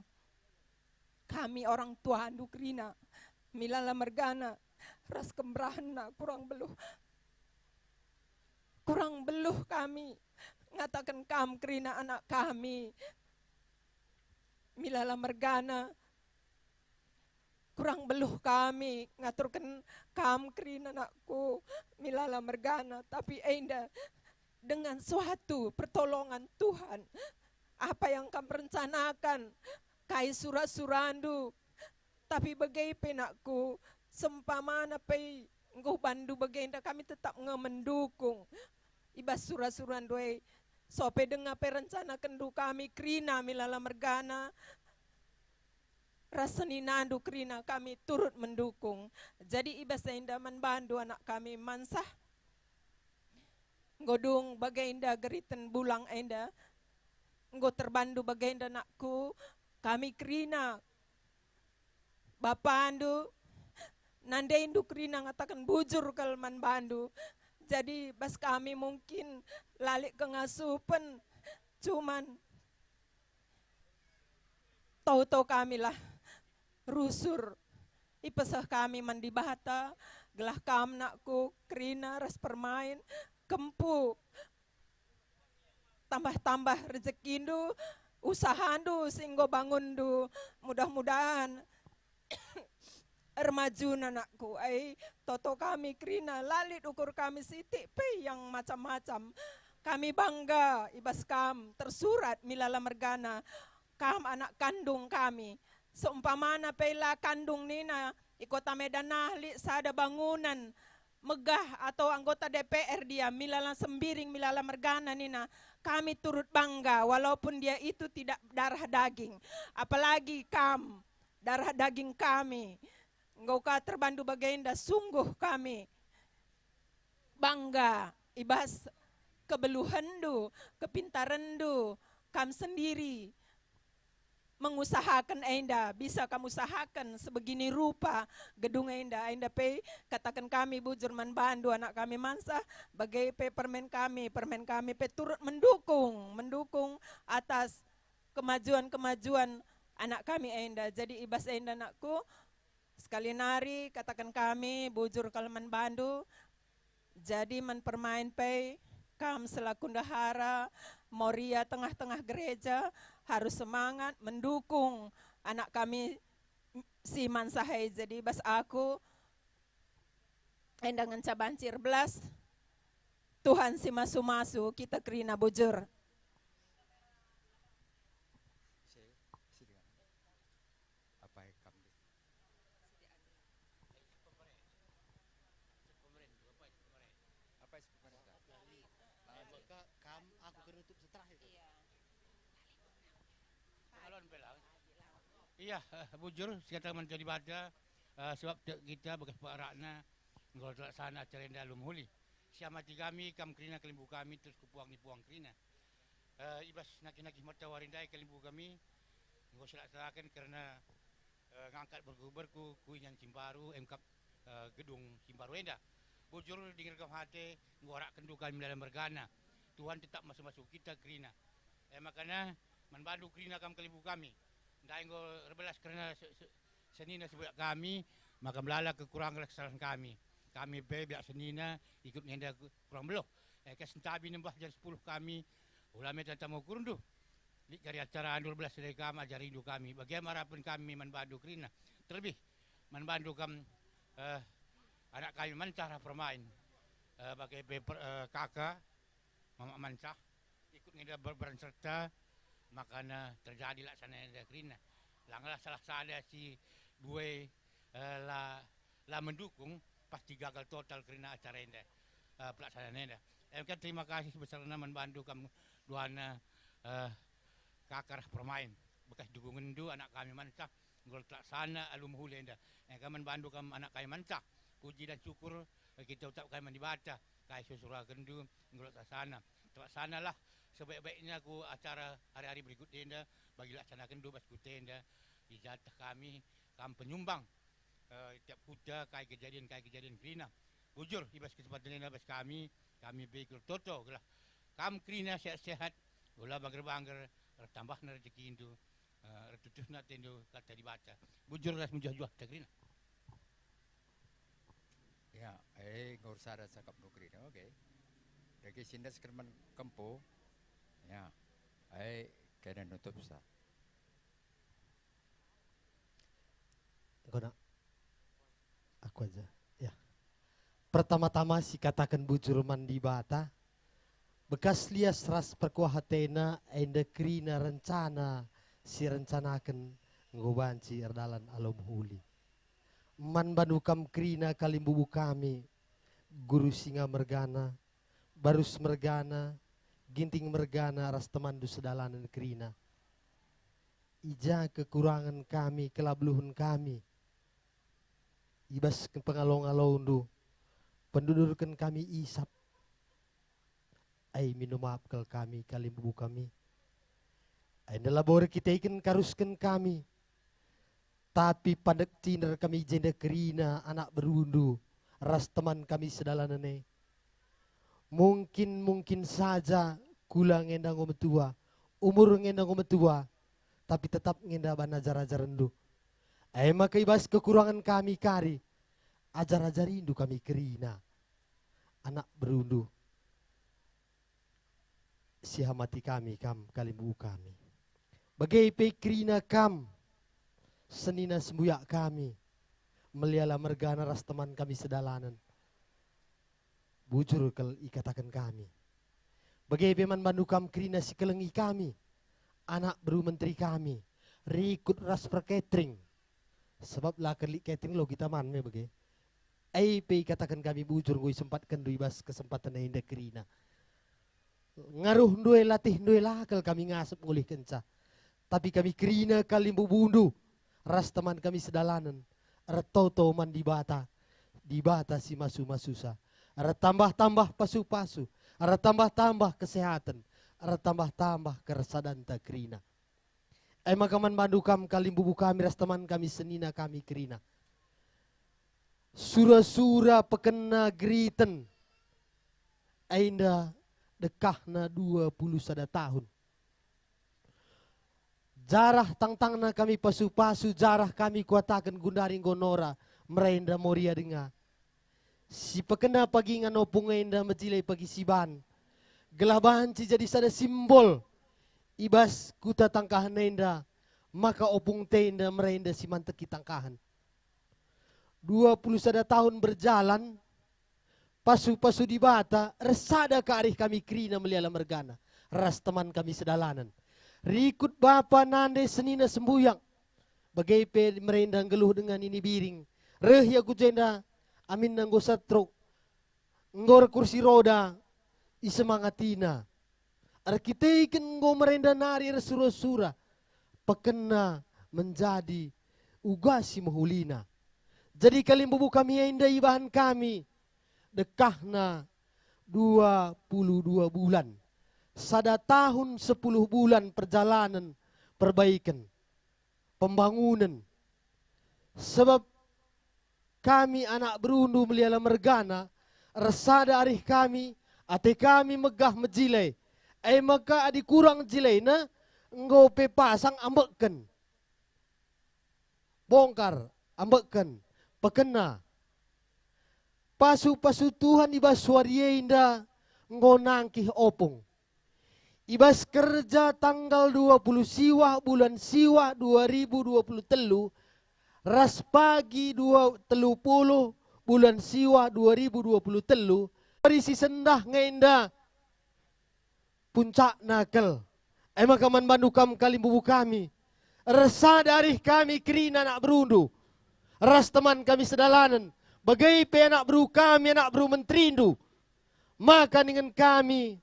kami orang tuandu kerina, Milala mergana, ras kemberahenna kurang beluh. Kurang beluh kami ngataken kam kerina anak kami, Milala mergana. Kurang beluh kami ngaturken kam kerina nakku, Milala mergana, tapi enda dengan suatu pertolongan Tuhan. Apa yang kam rencanakan, kai sura-surandu, tapi bage pe nakku, sempamana pe enggo bandu bagenda kami tetap nge mendukung i bas sura-surandu e. Sope denga pe rencanakenndu kami kerina Milala mergana, ras seninandu kerina kami turut mendukung. Jadi i bas enda man bandu anak kami Mansah. Enggo dung bagenda geriten bulang enda, enggo terbandu bagenda nakku, kami kerina bapandu, nandendu kerina ngataken bujur kal man bandu. Jadi bas kami mungkin la lit kengasupen, cuman toto kamilah rusur ipeseh kami man Dibata, gelah kam nakku kerina ras permain, kempu tambah-tambah rejekindu, usahandu si enggo bangunndu. Mudah-mudahan ermajuna nakku, ai toto kami kerina, la lit ukur kami sitik pe yang macam-macam. Kami bangga i bas kam, tersurat milala mergana, kam anak kandung kami. Seumpamana pe la kandung nina, i Kota Medan ah lit sada bangunan megah atau anggota D P R dia, milala Sembiring, milala mergana nina, kami turut bangga walaupun dia itu tidak darah daging. Apalagi kam, darah daging kami. Enggo ka terbandu bagenda, sungguh kami bangga i bas kebeluhenndu, kepintarenndu, kam sendiri mengusahaken enda, bisa kam usahaken sebegini rupa gedung enda. Enda pe kataken kami bujur man bandu anak kami Mansah, bage pe permen kami, permen kami pe turut mendukung, mendukung atas kemajuan-kemajuan anak kami enda. Jadi i bas enda nakku, sekali nari kataken kami bujur kal man bandu. Jadi man permain pe, kam selaku ndehara Moria tengah-tengah gereja harus semangat mendukung anak kami si Mansah e. Jadi bas aku enda ngenca banci erbelas, Tuhan si masu-masu kita kerina bujur. Apa kam? Apa isi pemerintah? Maka kam aku ke nutup seterah itu. Iya. Alon pe lah. Iya, eh, bujur, sikataken man Dibata, eh, sebab tek kita bekas perakna enggo terlaksana acara enda alu mehuli. Siamati kami, kam kerina kalimbubu kami, terus ku puang ni puang kerina. Eh, i bas nagih-nagih matawari ndai kalimbubu kami enggo silaksanaken kerna, eh, ngangkat berku-berku ku ingan si mbaru, emkap, eh, gedung si mbaru enda. Bujur, dengerken ate, enggo arakkenndu kami dalam mergana. Tuhan tetap masu-masu kita kerina. E makana man bandu kerina kam kalimbubu kami. Ndai enggo erbelas kerna se-, se-, senina si budak kami, maka melala kekurangen kesalahen kami. Kami pe biak senina ikut ngenda ku-, kurang beluh. E, ka sentabi nembah jam sepuluh kami, ula meta tama ukurndu. Lit kari acara andu erbelas dari kam, ajarindu kami. Bage me arapen kami man bandu kerina. Terlebih, man bandu kam, eh, anak kami Mansah permain. Eh, bage pe per-, eh, kaka, Mamak Mansah, ikut ngenda ber-, berperan serta, makana terjadi laksana enda kerina. Langlah salah sada si dua, eh, la, la mendukung, pasti gagal total kerina acara enda, eh, pelaksanaan enda. Emka terima kasih sebesarna man bandu kam duana, eh, kaka ras permain. Bekas dukungenndu anak kami Mansah, enggo terlaksana alu mehuli enda. Emka man bandu kam anak kami Mansah. Puji dan syukur, eh, kita ucapkan man Dibata, kai si surakenndu enggo terlaksana. Terlaksanalah sebaik-baiknya ku acara hari-hari berikut enda, bagi laksanakenndu bas kuta enda, ijatah kami, kam penyumbang, eh, tiap kuta, kai kejadian, kai kejadian kerina. Bujur, i bas kesempatan enda bas kami, kami pe ikut toto gelah kam kerina sehat-sehat, ula bangger-bangger, ertambahna rejekindu, eh, ertutuhna atendu kata Dibata. Bujur ras mejuah-juah ta kerina. Ya, eh, enggo ersada cakapndu kerina, oke. Dage si endesken man kempu. Ya, eh, kena nutup sa. Enggo nak. Aku aja. Ya. Pertama-tama sikataken bujur man Dibata, bekas lias ras perkuah atena enda kerina rencana si rencanaken enggo banci erdalan alu mehuli. Man bandu kam kerina kalimbubu kami, Guru Singa mergana, Barus mergana, Ginting mergana ras temanndu sedalanen kerina. I ja kekurangen kami, kelabeluhen kami, i bas pengalo-ngalondu, pendudurken kami isap. Ai minum maap kal kami, kalimbubu kami. Ai enda labo erkiteken karusken kami, tapi pandek cinder kami i jenda kerina anak berundu ras teman kami sedalanen e. Mungkin-mungkin saja kula ngenda enggo metua, umur ngenda enggo metua, tapi tetap ngenda ban ajar-ajarenndu. E maka i bas kekurangen kami kari, ajar-ajarindu kami kerina, anak berundu. Sihamati kami kam, kalimbubu kami. Bage pe kerina kam, senina sembuyak kami, meliala mergana ras teman kami sedalanen. Bujur kal ikataken kami. Bage pe man bandu kam kerina si kelengi kami, anak beru menteri kami, rikut ras perkatering. Sebab la lit catering lo kita man me bage. E pe ikataken kami bujur enggo isempatkenndu i bas kesempaten enda kerina. Ngaruhndu e, latihndu e la kal kami ngasep ngulihkenca. Tapi kami kerina kalimbubundu ras teman kami sedalanen ertoto man Dibata, Dibata si masu-masusa. Ertambah-tambah pasu-pasu, ertambah-tambah kesehaten, ertambah-tambah kersadanta kerina. E maka man bandu kam kalimbubu kami ras teman kami senina kami kerina. Sura-sura pekena geriten enda dekahna dua puluh sada tahun. Jarah tangtangna kami pasu-pasu, jarah kami kuataken gundari enggo nora, merenda moria denga. Si pekena pagi ngan opung enda mejile pagi siban, gelah banci jadi sada simbol i bas kuta tangkahen enda, maka opung te enda merenda si manteki tangkahen. Dua puluh sada tahun berjalan, pasu-pasu Dibata, ersada ka arih kami kerina meliala mergana, ras teman kami sedalanen. Rikut bapa nande senina sembuyak, bage pe merenda nggeluh denga nini biring. Reh ia ku jenda, aminna enggo setruk, enggo erkursi roda, isemangatina. Erkiteken enggo merenda nari ersura-sura, pekena menjadi uga si mehulina. Jadi kalimbubu kami enda ibahan kami, dekahna dua puluh dua bulan, sada tahun sepuluh bulan perjalanen perbaiken, pembangunen. Sebab kami anak berundu meliala mergana, ersada arih kami, ate kami megah mejile. E maka adi kurang jilena, enggo pe pasang ambekken. Bongkar, ambekken, pekena. Pasu-pasu Tuhan i bas wari enda enggo nangkih opung. I bas kerja tanggal dua puluh siwah bulan siwah dua ribu dua puluh telu, ras pagi dua, telu puluh bulan siwah dua ribu dua puluh telu, wari si sendah nge enda puncakna kal. E maka man bandu kam kalimbubu kami, ersada arih kami kerina anak berundu, ras teman kami sedalanen, bage pe anak beru kami, anak beru menterindu. Maka ningen kami,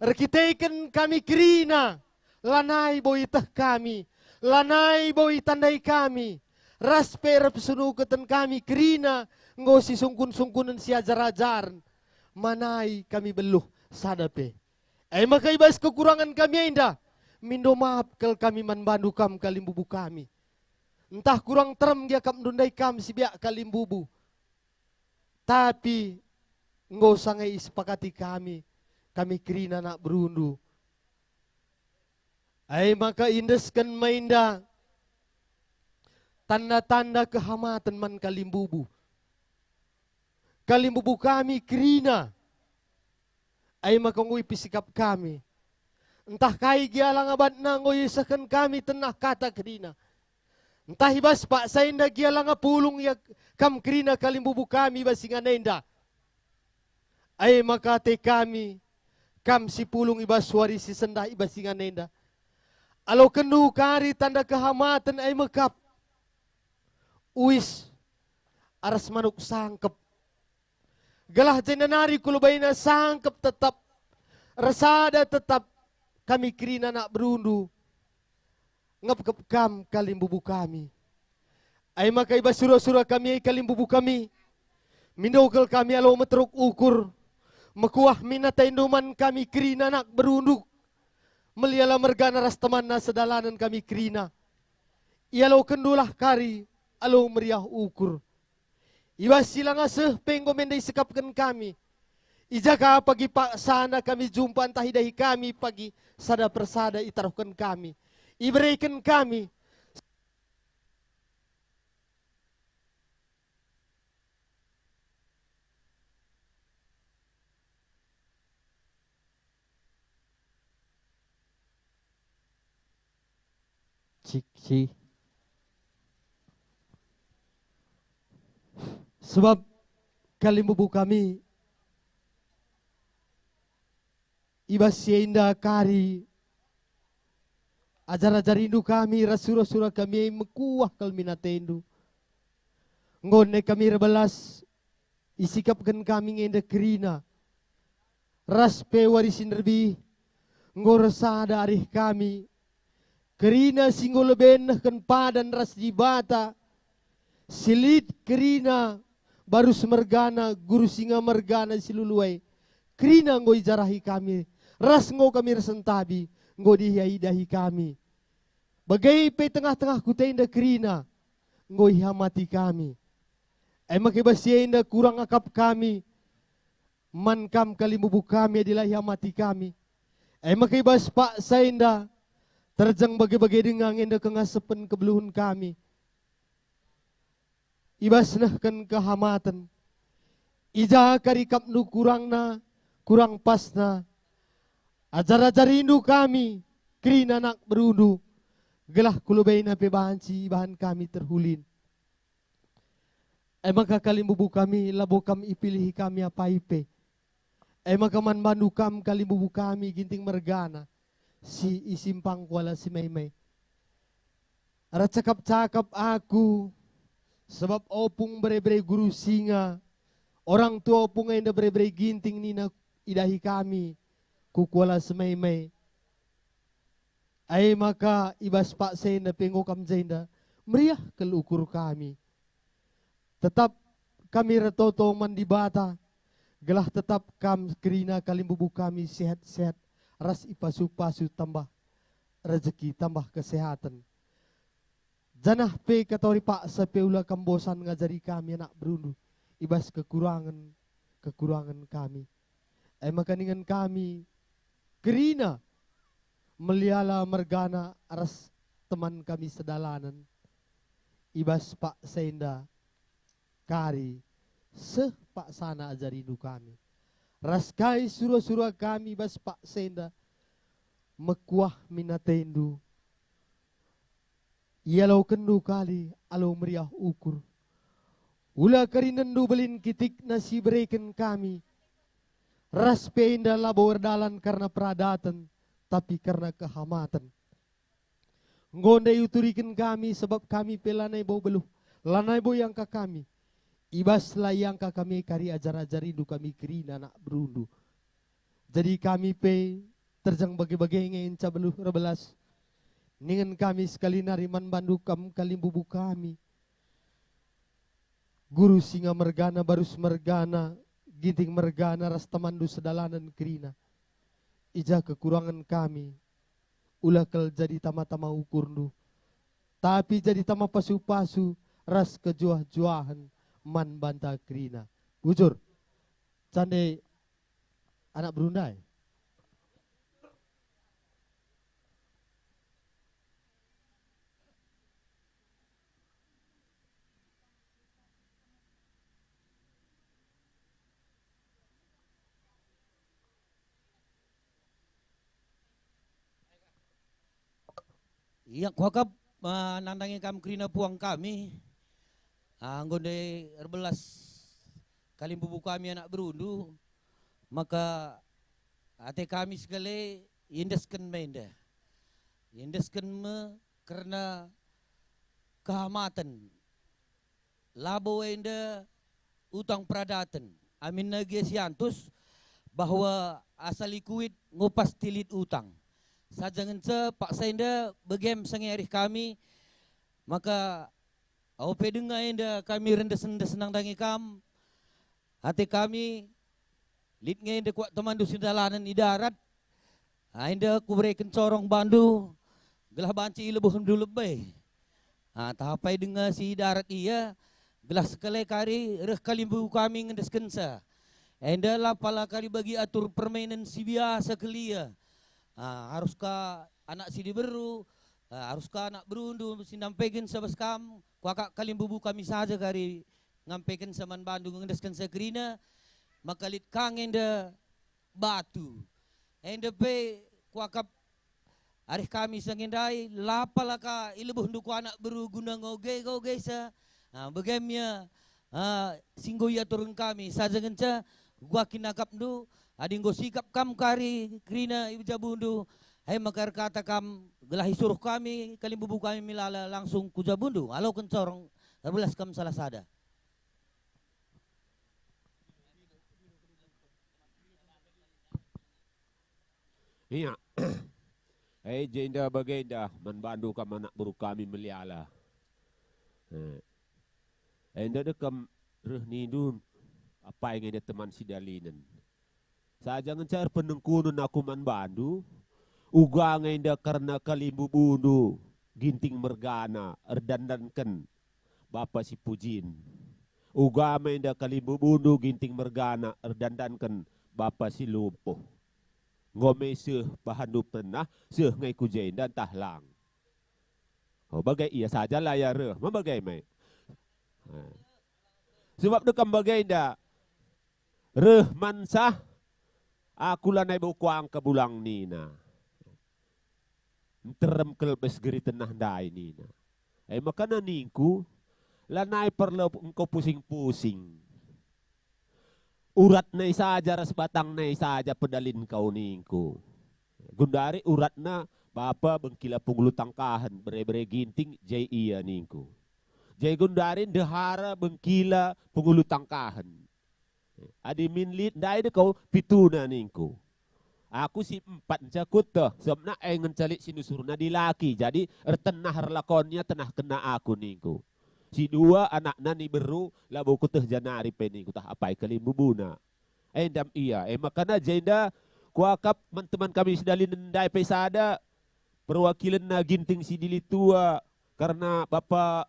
erkiteken kami kerina, lanai bo ieteh kami, lanai bo itandai kami, ras pe erpesenuketen kami kerina enggo sisungkun-sungkunen si ajar-ajaren, manai kami beluh sada pe. E maka i bas kekurangen kami enda, mindo maap kal kami man bandu kam kalimbubu kami. Ntah kurang terem gia kap ndundai kam si biak kalimbubu. Tapi enggo sanga isepakati kami, kami kerina anak berundu. Ai maka iendesken ma enda tanda-tanda kehamaten man kalimbubu. Kalimbubu kami kerina. Ai maka enggo ipesikap kami. Ntah kai gia langa batna enggo iesehken kami tenah kata kerina. Ntah i bas paksa enda gia langa pulung ia kam kerina kalimbubu kami i bas ingan enda. Ai maka ate kami, kam si pulung i bas wari si sendah i bas ingan enda. Alokenndu kari tanda kehamaten ai mekap. Uis, aras manuk sangkep. Gelah jenda nari kulubaina sangkep tetap, ersada tetap kami kerina anak berundu, ngepkep kam kalimbubu kami. Ai maka i bas sura-sura kami ai kalimbubu kami, mindo kal kami alo meteruk ukur, mekuah min ataindu man kami kerina anak berundu, meliala mergana ras temanna sedalanen kami kerina. Ialokenndulah kari alo meriah ukur. I bas si langa seh pe enggo menda isekapken kami. I ja ka pagi paksana kami jumpa ntah idahi kami pagi sada persada itaruhken kami, ibereken kami. Cik, cik. Sebab kalimbubu kami i bas si enda kari, ajar-ajarindu kami ras sura-sura kami e mekuah kal min atendu. Enggo nai kami erbelas, isikapken kami nge enda kerina, ras pe wari si nderbih, enggo ersada arih kami, kerina si enggo leben nehken padan ras Dibata, si lit kerina Barus mergana, Guru Singa mergana si lulu ai, kerina enggo ijarahi kami, ras enggo kami ersentabi, enggo diidahi kami. Bage pe tengah-tengah kuta enda kerina enggo ihamati kami. E maka i bas si enda kurang akap kami man kam kalimbubu kami adi la ihamati kami. E maka i bas paksa enda terjeng bage-bage denga nge enda kengasepen kebeluhen kami. I bas nehken kehamaten, i ja kari ikapndu kurangna, kurang pasna, ajar-ajarindu kami, kerina anak berundu, gelah kulebena pe banci ibahan kami terhulin. E maka kalimbubu kami labo kam ipilihi kami apai pe. E maka man bandu kam kalimbubu kami Ginting mergana, si i Simpang Kuala Simaima. Ercakap-cakap aku, sebab opung bere-bere Guru Singa, orang tua opung enda bere-bere Ginting nina idahi kami ku Kuala Simaima. E maka i bas paksa enda pe enggo kam jenda, meriah kal ukur kami. Tetap kami ertoto man Dibata, gelah tetap kam kerina kalimbubu kami sehat-sehat ras ipasu-pasu tambah rejeki tambah kesehaten. Janah pe katawari paksa pe ula kam bosan ngajari kami anak berundu i bas kekurangen-kekurangen kami. E maka ningen kami kerina meliala mergana ras teman kami sedalanen i bas paksa enda kari seh paksana ajarindu kami. Ras kai sura-sura kami i bas paksa enda mekuah min atendu. Ialokenndu kali alu meriah ukur. Ula kerinenndu belin kitikna si ibereken kami. Ras pe enda labo erdalan kerna peradaten, tapi kerna kehamaten. Enggo ndai uturiken kami, sebab kami pe lanai bo beluh, lanai bo iangka kami. I bas la iangka kami kari ajar-ajarindu kami kerina anak berundu. Jadi kami pe terjeng bage-bage nge ngenca beluh erbelas. Ningen kami sekali nari man bandu kam kalimbubu kami. Guru Singa mergana, Barus mergana, Ginting mergana ras temanndu sedalanen kerina. I ja kekurangen kami, ula kal jadi tama-tama ukurndu, tapi jadi tama pasu-pasu ras kejuah-juahen man banta kerina. Bujur, cande anak berundai. Ia kuakap, eh, nandangi kam kerina puang kami, ah, enggo ndai erbelas kalimbubu kami anak berundu, maka ate kami segale iendesken me enda. Iendesken me kerna kehamaten. Labo enda utang peradaten. Aminna gia siantus bahwa asal ikuit enggo pasti lit utang. Saja ngenca paksa enda begem sange arih kami, maka ope denga enda kami rendes-rendes nandangi kam, ate kami lit nge enda kuak temanndu si dalanen i darat. Ah, enda kubereken corong bandu, gelah banci ilebuhndu lebe. Ah, tahapai denga si darat ia, gelah sekali kari reh kalimbubu kami ngendeskenca. Enda la pala kari bagi atur permainan si biasa kelia. Ah, harus ka anak si diberu, ah, harus ka anak berundu si nampeken sabas kam, kuakap kalimbubu kami saja kari ngampeken saman bandu ngendesken sekerina, maka lit kang enda batu. Enda pe kuakap arih kami sangendai, la pala ka ilebuhndu ku anak beru guna ngoge-ngoge sa. Ah, bage me ia, ah, si enggo iaturken kami, saja ngenca guah kinakapndu, adi enggo sikap kam kari kerina i jabundu, e maka erkata kam gelah isuruh kami, kalimbubu kami melala langsung ku jabundu, aloken corong, erbelas kam salah sada. Ia. E jenda bagenda man bandu kam anak beru kami meliala. E. Enda dekam reh nindu, apai nge enda teman sidalinen. Saja ngenca erpenengkunen aku man bandu, uga nge enda kerna kalimbubundu Ginting mergana erdandanken Bapa si pujin. Uga me enda kalimbubundu Ginting mergana erdandanken Bapa si lumpuh. Enggo me seh bahanndu pernah seh nge ku jenda ntah lang? O, bage ia saja la ia reh, me bage me. Eh. Sebab dekam bagenda, reh man sah, aku lanai bo kuangka bulang nina. Nterem kal bas geri tenah ndai nina. E maka ningku, lanai perlu engkau pusing-pusing. Urat nai saja ras batang nai saja pedalin kau ningku. Gundari uratna bapa bengkila pengulu tangkahen bere-bere Ginting jai ia ningku. Jai gundari ndehara bengkila pengulu tangkahen. Adi min lit ndai de kau pituna ningku. Aku si empat nca kueteh, sebabna e ngenca lit si nusurna dilaki, jadi ertenah erlakonnya tenahkenna aku ningku. Si dua anakna ni beru labo kueteh janari pe ningku tah apai kalimbubuna. Endam ia, e makana jenda kuakap man teman kami sidalinen ndai pe sada perwakilenna Ginting si Dilitua, kerna bapa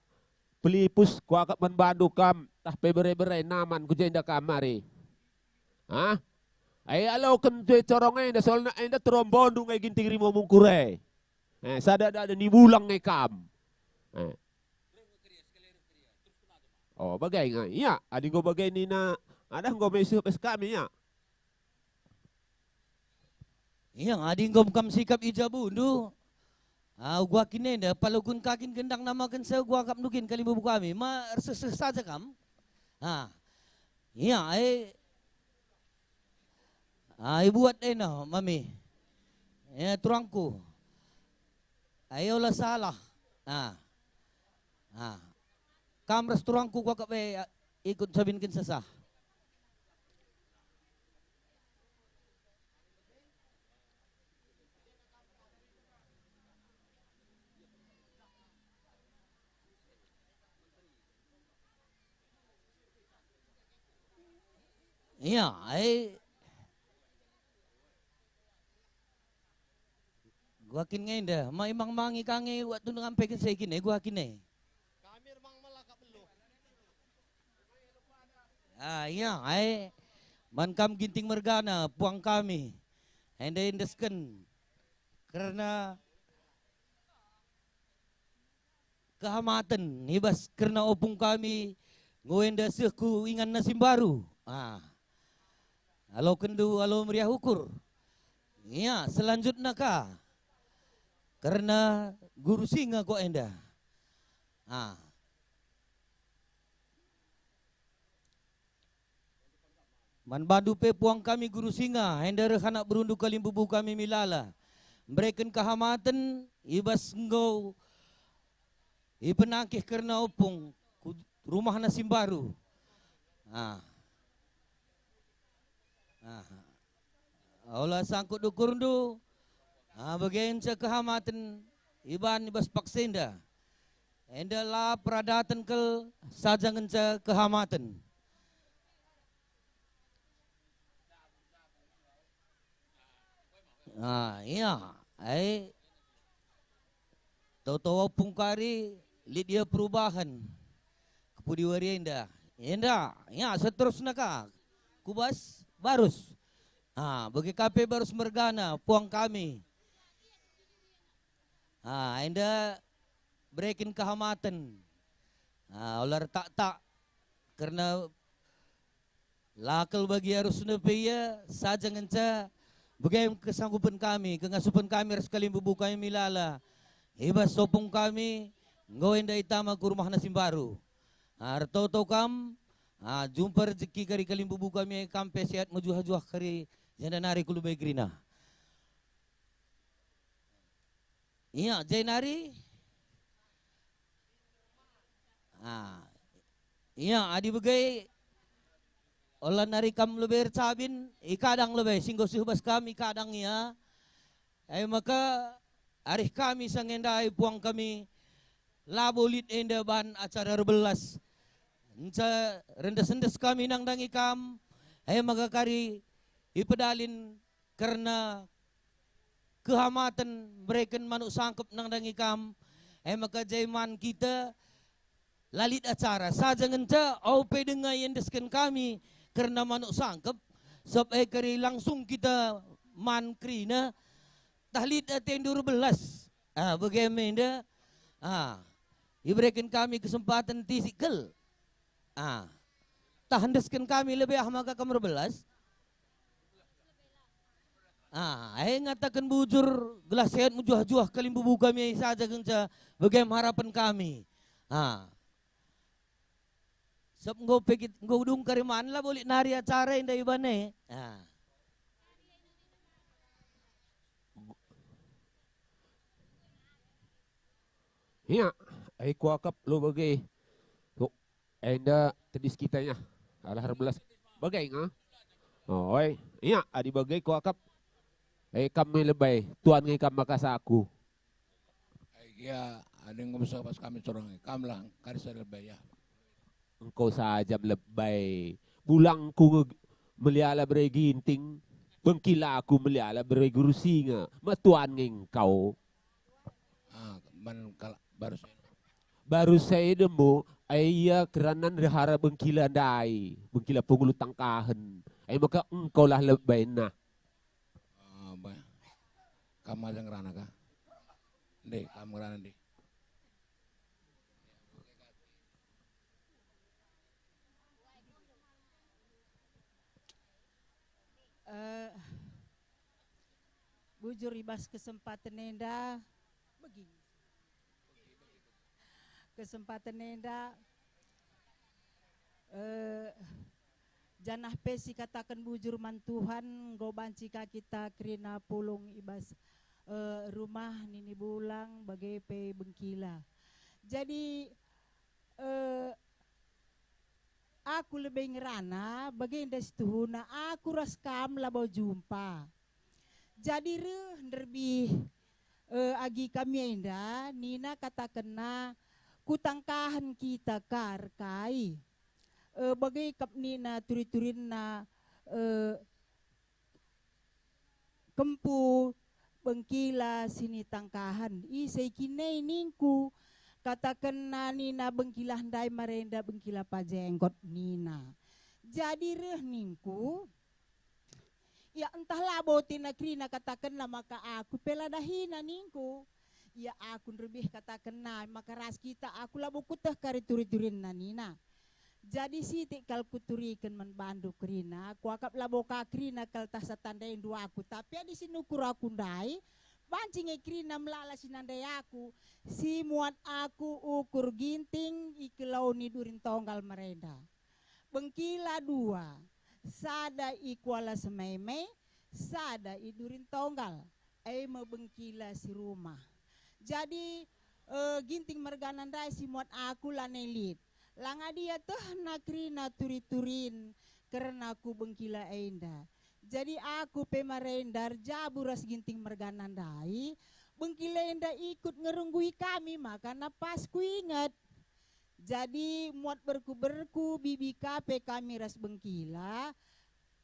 Pelipus kuakap man bandu kam, tah pe bere-bere naman ku jenda kam mari. Ah? Ai aloken tue corong enda, soalna enda terombondu nge Ginting Rimo Mungkur e. Eh, sada dada ni bulang nge kam. Eh. Oh, bagai nge. Ia, adi enggo bagai nina, adah enggo mesuh bas kami, ia. Ia, adi enggo kam sikap i jabundu, ah, uga kin enda, palogun ka kin gendang namaken seh uga akapndu kin kalimbubu kami, ma erseh-seh saja kam. Ah, ia, ai, ah, ibuat ena, mami. Ya, turangku. Ai, ola salah. Ah. Ah. Kam ras turangku kuakap e, a, ikut sabin kin sesah. Ia, ai. Gua kin nge enda, ma imang-mangi ka nge waktu ngampeken seh kin e, gua kin e. Kami ermang mala ka beluh. Ah, ia, ai. Man kam Ginting mergana, puang kami. Enda endesken. Kerna kehamaten i bas kerna opung kami, enggo enda seh ku inganna si mbaru. Ah. Alokenndu alo meriah ukur. Ia, selanjutna ka. Kerna guru singa kok enda. Ah. Man bandu pe puang kami guru singa, enda reh anak berundu kalimbubu kami milala. Mbereken kehamaten i bas enggo ipenangkih kerna opung ku rumahna si mbaru. Ah. Ah. Ola sangkut ukurndu, ah, bage nca kehamaten iban i bas paksa enda. Enda la peradaten kal saja ngenca kehamaten. Ah, ia, ai. Toto opung kari lit ia perubahan. Kepudi wari enda. Enda, ia, seterusna ka. ku bas barus. Ah, bage ka pe barus mergana puang kami. Ah, enda bereken kehamaten. Ah, ola ertak-tak kerna la kal bagi arusna pe ia, saja ngenca bage kesanggupen kami, kengasupen kami ras kalimbubu kami melala i bas sopung kami, enggo enda itama ku rumahna si mbaru. Ah, ertoto kam, ah, jumpa rejeki kari kalimbubu kami, kam pe sehat mejuah-juah kari jenda nari ku lebe kerina. Ia, jenari. Ah. Ia, adi bage, ola nari kam lebe ercabin, ikadang lebe, si enggo seh bas kam ikadang ia. E maka, arih kami sangendai puang kami, labo lit enda ban acara erbelas. Nca rendes-endes kami nandangi kam, e maka kari ipedalin kerna kehamaten mereken manuk sangkep nandangi kam, e maka jaiman kita la lit acara saja ngenca, au pe denga iendesken kami kerna manuk sangkep, sab e kari langsung kita man kerina, tah lit atendu erbelas. Ah, bage me enda. Ah, ibereken kami kesempaten tisik kal. Ah, tah endesken kami lebe ah maka kam erbelas. Ah, e ngataken bujur, gelah sehat mejuah-juah kalimbubu kami saja kenca bage harapen kami. Ah. Sab enggo pe kit-, enggo dung kari man labo lit nari acara enda iban e. Ah. Ia, ai kuakap lo bage. Tuk, enda tedis kita ya. Alah erbelas bage nga. Oh, oi. Ia, adi bage kuakap. Eh, kam me lebe, tuan nge kam maka saku. Ai gia, adi enggo meseh bas kami corong e, kam lah kari sa lebe ya. Engkau saja lebe. Bulangku nge meliala bere Ginting, bengkilaku meliala bere Guru Singa. Metuan nge engkau. Ah, man kalak baru saya. Baru saya demo, ai ia kerana ndehara bengkila ndai, bengkila pengulu tangkahen. Ai maka engkau lah lebe nah. Ah, ba-, kam aja ngerana ka? Ndai, kam ngerana ndai. Eh, bujur i bas kesempaten enda, begin. Kesempaten enda, eh, janah pe sikataken bujur man Tuhan, enggo banci ka kita kerina pulung i bas, eh, rumah nini bulang, bage pe bengkila. Jadi, eh, aku lebe ngerana, bagenda situhuna aku ras kam labo jumpa. Jadi reh nderbih, eh, agi kami enda, nina katakenna, "Kutangkahen kita kar kai." Eh, bage kap nina turi-turinna, eh, kempu bengkila sinitangkahen. Ise kinai ningku, katakenna nina bengkila ndai marenda bengkila pajenggot nina. Jadi reh ningku, ia ntah labo tina kerina katakenna maka aku pe la dahina ningku. Ia aku nderbih katakenna maka ras kita aku labo kuteh kari turi-turinna nina. Jadi sitik kal kuturiken man bandu kerina, kuakap labo ka kerina kal tah satandaindu aku, tapi adi sinukur aku ndai, banci nge kerina melala sinandai aku, simuat aku ukur Ginting i kelou ni Durin Tonggal merenda. Bengkila dua, sada i Kuala Sememe, sada i Durin Tonggal, e me bengkila si rumah. Jadi, eh, Ginting mergana ndai simuat aku lanai lit. Langa dia tehna kerina turi-turin kerna ku bengkila enda. Jadi aku pe marenda erjabu ras Ginting mergana ndai, bengkila enda ikut ngerunggui kami maka na pas kuinget. Jadi muat berku-berku bibi ka pe kami ras bengkila,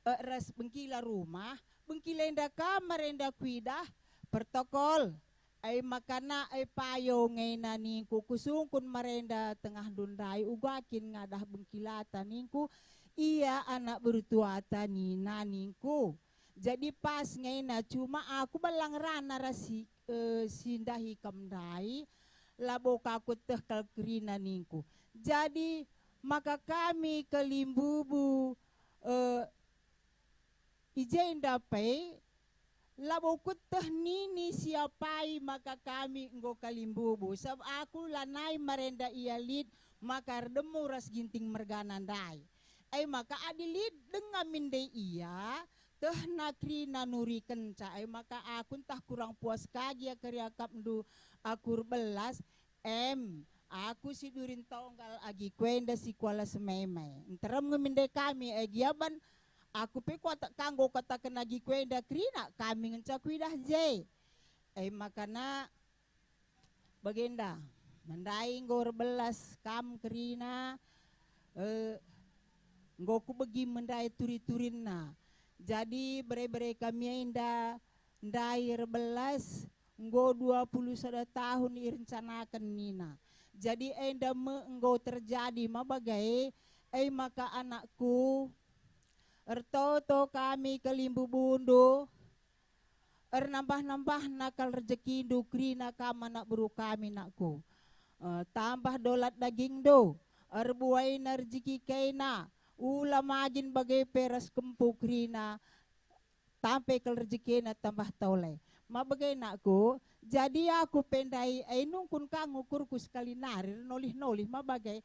eh, ras bengkila rumah, bengkila enda ka marenda kuidah, pertokol. Ai makana ai payo ngena ningku kusungkun marenda tengahndu ndai uga kin ngadah bengkilata ningku, "Ia anak beru tuata," nina ningku. Jadi pas ngena, cuma aku balang rana ras si, eh, si ndahi kam ndai, labo ka kueteh kal kerina ningku. Jadi maka kami kalimbubu, eh, i jenda pe, labo kueteh nini siapai maka kami enggo kalimbubu, sabap aku lanai marenda ia lit maka erdemu ras Ginting mergana ndai. E maka adi lit denga min ndai ia, tehna kerina nurikenca, e maka aku ntah kurang puas ka gia keriakapndu aku erbelas, em, aku si durin tonggal agi kuenda si kuala sememe. Nterem nge min ndai kami, e gia ban aku pe kuatak ka enggo kataken agi kuenda kerina, kami ngenca kuidah je. E makana bagenda, man ndai enggo erbelas kam kerina, eh, enggo kubegi man ndai turi-turinna. Jadi bere-bere kami enda ndai erbelas enggo dua puluh sada tahun irencanaken nina. Jadi enda me enggo terjadi ma bage, e maka anakku, ertoto kami kalimbubundu, ernambah-nambahna kal rejekindu kerina kam anak beru kami, nakku. Eh, tambah dolat dagingndu, erbuaina rejeki kena, ula magin bage pe ras kempu kerina, tampe kal rejekina tambah tole. Ma bage, nakku, jadi aku pe ndai, ai nungkun ka ngukurku sekali nari ernolih-nolih ma bage.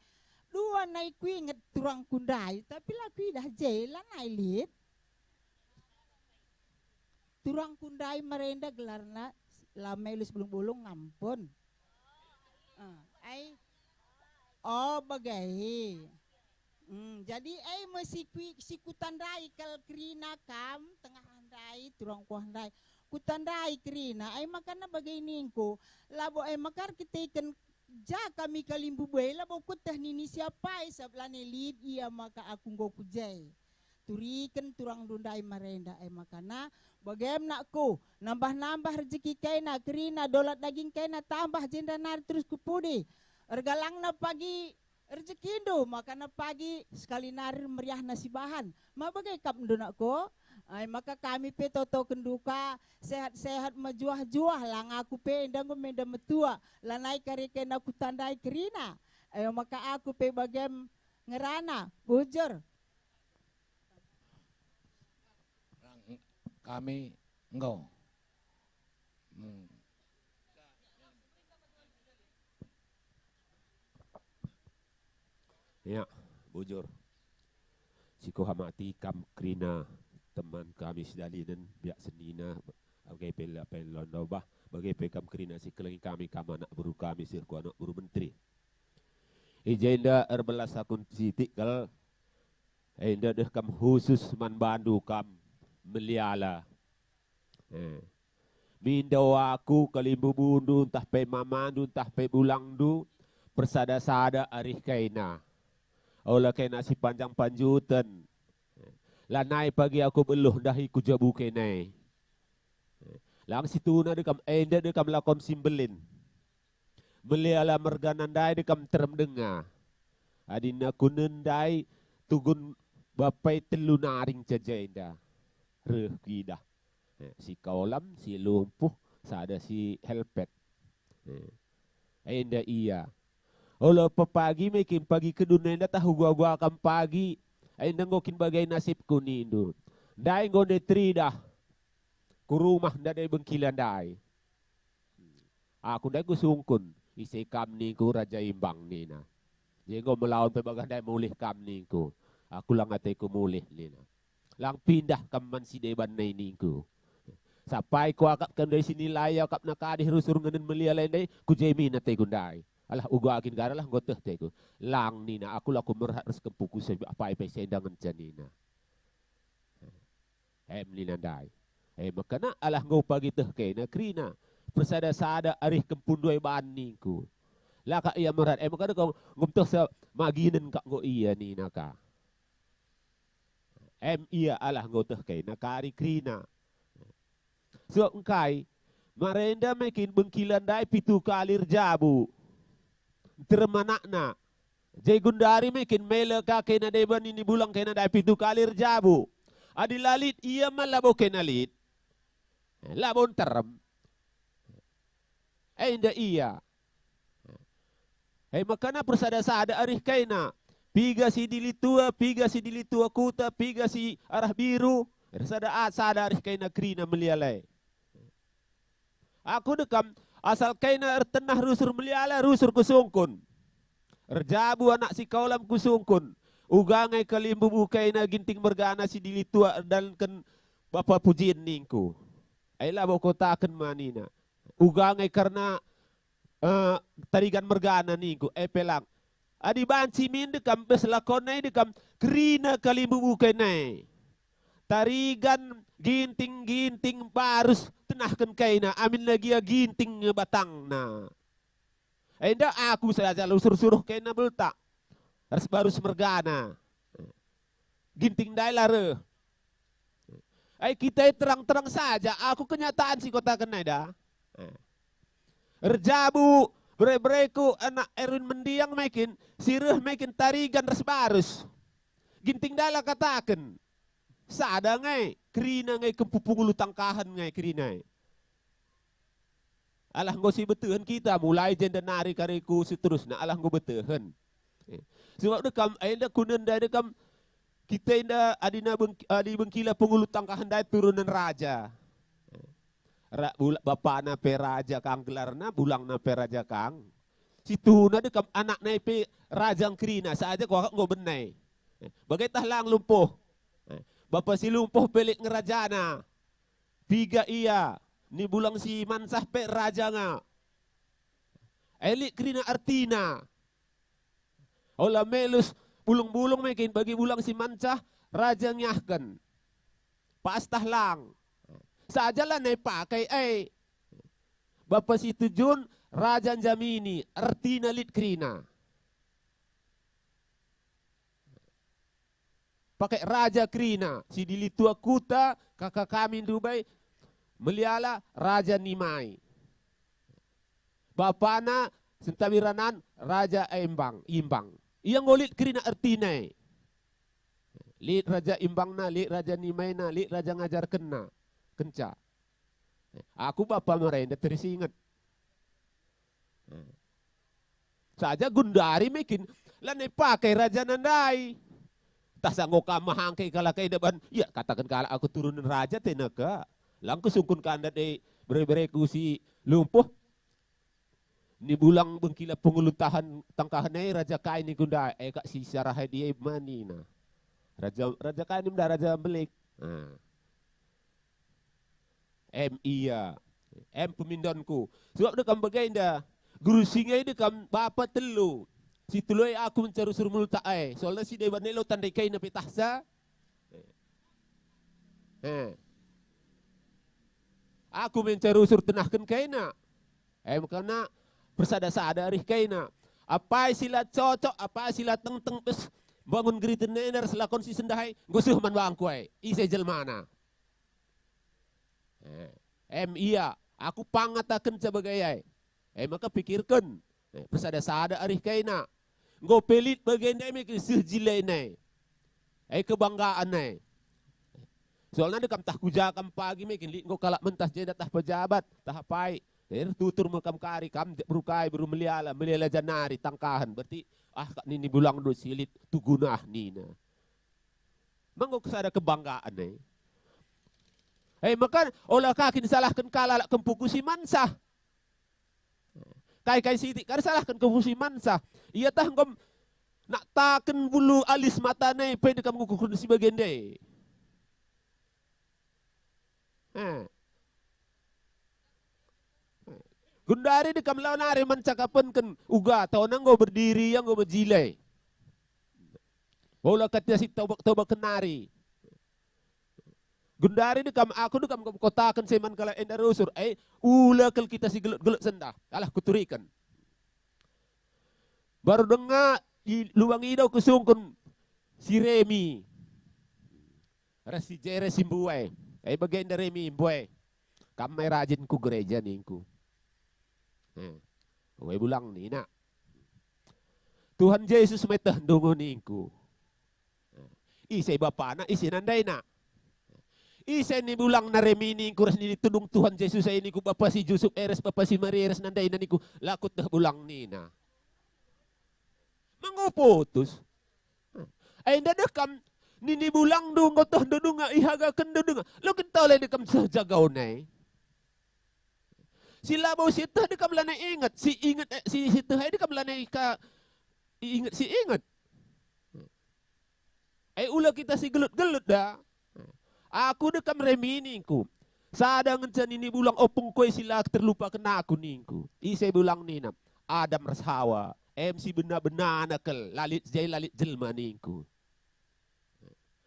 Dua nai kuinget turangku ndai, tapi la kuidah je, lanai lit. Turangku ndai marenda gelarna, la melus bulung-bulung ngampun. Eh, ai. Oh, bage. Hmm, jadi ai me si kui-, si kutandai kal kerina kam tengah ndai, turangku ndai. Kutandai kerina, ai makana bage ningku, labo ai maka erkiteken ja kami kalimbubu e, labo kueteh nini siapai, sabap lanai lit ia maka aku enggo ku je. Turiken turangndu ndai marenda, e makana bagem nakku, nambah-nambah rejeki kena kerina, dolat daging kena tambah jenda nari terus ku pudi. Ergalangna pagi rejekindu, makana pagi sekali nari meriahna sibahan. Ma bage kap ndu nakku? Ai maka kami pe totoken duka, sehat-sehat mejuah-juah, lang aku pe enda enggo menda metua, lanai kari kena kutandai kerina. Ayo maka aku pe bagem ngerana, bujur. Kami enggo. Hmm. Ya, bujur. Si kuhamati kam kerina teman kami sidalinen, biak senina, bage pe la pe londo bah, bage pe kam kerina si kelengi kami, kam anak beru kami, si erku anak beru menteri. I jenda erbelas akun sitik kal, enda deh kam khusus man bandu kam meliala. Eh. Mindo aku kalimbubundu ntah pe mamandu ntah pe bulangndu, persada-sada arih kena. Ola kena si panjang-panjuten. Eh. Lanai pagi aku beluh ndahi ku jabu kena e. Eh. Lang situhuna de kam, enda de kam lakon si mbelin. Meliala mergana ndai de kam terem denga. Adina kunen ndai tugun bapai telu naring ca jenda. Reh kuidah. Eh, si kaolam, si lumpuh, sada si helpet. Eh, enda ia. Olo pepagi me kin pagi kedun enda tah uga-uga kam pagi. Enda enggo kin bage nasibku nindu. Ndai enggo nde teridah. Ku rumah ndai bengkila ndai. Aku ndai kusungkun, ise kam ningku Raja Imbang nina. Jengo melawan pe bagah ndai mulih kam ningku. Aku lang ateku mulih nina. Lang pindah kam man si deban nai ningku. Sapai kuakap kam ndai sinilai akapna kadih rusur ngenen meliala ndai, ku je min ateku ndai. Alah uga kin gara lah nggo teh teku. Lang nina aku lako merhat ras kempuku sebab apai pe senda ngenca nina. Em nina ndai. E mekena alah enggo pagi teh kena kerina. Persada-sada arih kempundu e ban ningku. La ka ia merhat, e mekena kau nggo teh se maginen kak enggo ia nina ka. Em ia alah enggo teh kena kari kerina. Sebab engkai, marenda me kin bengkila ndai pitu kali erjabu. Nterem anakna. Jadi gundari me kin mele ka kena deba nini bulang kena ndai pitu kali erjabu. Adi la lit ia ma labo kena lit. Eh, labo nterem. Enda ia. Eh, makana persada-sada arih kaina. Piga si dili tua, piga si dili tua kuta, piga si arah biru. Ersada-sada arih kaina kerina melialai. Aku dekam, asal kaina ertenah rusur meliala rusur kusungkun. Erjabu anak si kaulam kusungkun. Uga nge kalimbubu kaina ginting mergana si dili tua erdalanken bapa pujin ningku. Ai labo kutaken manina. Uga nge kerna, eh, tarigan mergana ningku, eh, pelang. Adi banci min dekam bes lakon nai dekam kerina kalimbubu kaina. Tarigan ginting-ginting barus tenahken kaina, amin lagia ginting nge batangna. Enda aku saja lusur suruh kaina beltak. Ras barus mergana. Ginting ndai la reh. Ai kita terang-terang saja, aku kenyataan si kutaken nai da. Erjabu bere-bereku anak Erwin mendiang mekin, si reh mekin tarigan ras barus. Ginting ndai la kataken. Sada nge, kerina nge kempu pengulu tangkahen nge kerina. Alah enggo si betehen kita, mulai jenda nari kariku seterusna, alah enggo betehen. Eh, sebab dekam, enda kunenda dekam, kita enda adina beng-, adi bengkila pengulu tangkahen ndai turunen raja. Eh, ra-, bula-, bapana pe raja kang gelarna, bulangna pe raja kang. Situhuna dekam anakna pe raja kerina, saja kuakap enggo benai. Eh, bage tah lang lumpuh. Eh, bapa si lumpuh pe lit nge rajana. Piga ia, ni bulang si mansah pe raja nga. E lit kerina ertina. Ola melus bulung-bulung mekin bagi bulang si mansah raja ngiahken. Pas tah lang. Saja lanai pakai e. Bapa si tujun raja njamini, ertina lit kerina. Pakai raja kerina, si dili tua kuta, kaka kami ndubai, meliala raja nimai. Bapana sentabi ranan raja embang, imbang. Ia enggo lit kerina ertina e. Lit raja imbangna, lit raja nimaina, lit raja ngajarkenna. Kenca. Aku bapa merenda terisinget. Saja gundari mekin, lanai pakai raja nandai. Tah sanggo kam mahangke kalak e deban, ya kataken kalak aku turunen raja tenaka. Lang kusungkun kandat e bere-bereku si lumpuh. Ni bulang bengkila pengulu tahan tangkahen e raja kai ni gundari, e kak si sarahe dia manina. Raja, raja kai ni menda raja belik. Nah. Em ia, em pemindonku. Sebab dekam bagenda, guru singa dekam bapa telu. Si telu e aku mencarusur multak e. Soalna si deban elo tandai kaina petahsa. Eh. Aku mencarusur tenahken kaina. Em kena persada-sada arih kaina. Apai si la cocok, apai si la tengteng bes bangun geriten enda ras lakon si sendah e, enggo seh man bangku e. Ise jelmana? Eh, em ia, aku pang ngatakenca bage ai. E maka pikirken, eh, persada-sada arih kaina. Enggo pe lit bagenda me seh jilena e. E kebanggaan e. Soalna dekam tah kuja kam pagi me kin lit enggo kalak mentas jenda tah pejabat, tah apai. E, ertutur me kam kari kam je-, beru kai, beru meliala, meliala janari tangkahen. Berarti, ah, kak nini bulangndu si lit tugunah nina. Manggo kesada kebanggaan e. E maka ola ka kin salahken kalak kempuku si mansah. Kai-kai sitik kan salahken kempuku si mansah. Ia tah enggo naktaken bulu alis matana e pe kam ngukuhken si bagenda e. Eh. Gundari dekam lau nari man cakapenken uga tona enggo berdiri ia enggo mejile. Ola kat ia si tobak-tobak kenari. Gundari dekam, aku dekam kotaken seman kalak enda rusur, eh, ula kal kita si gelek-gelek sendah. Alah kuturiken. Baru denga i lubang idau kusungkun si Remi. Ras si Jere si mbuai. E bagenda Remi mbuai. Kam mai rajin ku gereja ningku. Eh, uai bulang nina. Tuhan Jesus meteh ndungu ningku. Ise bapana, ise nandaina. Ise nibulangna remi ningku ras nini tudung Tuhan Jesus ai ningku, bapa si Jusup e ras bapa si Maria e ras nandaina ningku, la kueteh bulang nina. Menguputus. Ai ndadeh kam nini bulangndu enggo teh ndudunga, ihagaken ndudunga. Lo kin tole de kam seh jagaon ai. Si labo sieteh de kam lanai inget, si inget, eh, si sieteh ai de kam lanai ka inget si inget. Ai ula kita si gelut-gelut da. Aku de kam remi ningku. Sada ngenca nini bulang opung kue si la terlupaken aku ningku. Ise bulang nina, Adam ras Hawa, em si bena-benana kal, la lit jai la lit jelma ningku.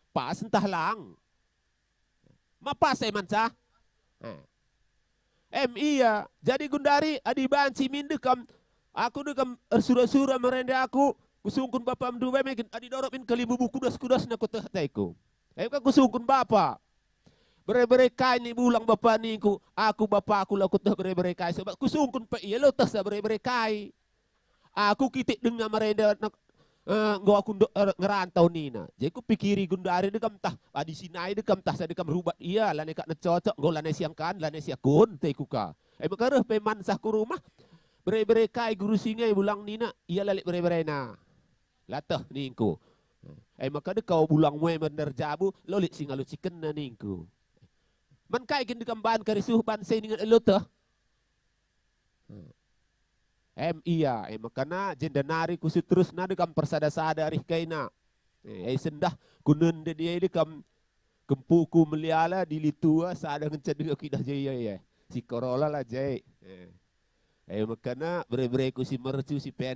Pas ntah lang. Ma pas e manca? Eh. Em ia, jadi gundari adi banci min de kam, aku de kam ersura-sura merende aku, kusungkun bapam ndube mekin, adi dorop min kalimbubu kudas-kudasna kueteh ateku. Em ka kusungkun bapa. Bere-bere kai ni bulang bapa ningku, aku bapaku la kueteh bere-bere kai, sebab kusungkun pe ia lo tehsa bere-bere kai. Aku kitik denga merenda nek, eh, enggo aku ndo-, er, ngerantau nina. Jadi kupikiri gundari de kam tah, adi si nai de kam tah, sada kam rubat ia, lanai kak necocok, enggo lanai siangkan, lanai siakun, teku ka. E maka reh pe mansah ku rumah, bere-bere kai guru si nge bulang nina, ia la lit bere-berena. La teh ningku. E maka de kau bulang mue merender jabu, lo lit si ngalucikenna ningku. Man kai kin de kam bahan kari suh ban se ninget elo teh? Em ia, e maka na jenda nari kusut terus nade kam persada-sada arih kaina. E, e sendah kunende dia de kam kempuku meliala dili tua sada ngenca denga kidah jaya e. Si Corolla la jai. E. E maka na bere-bereku si mercu si pende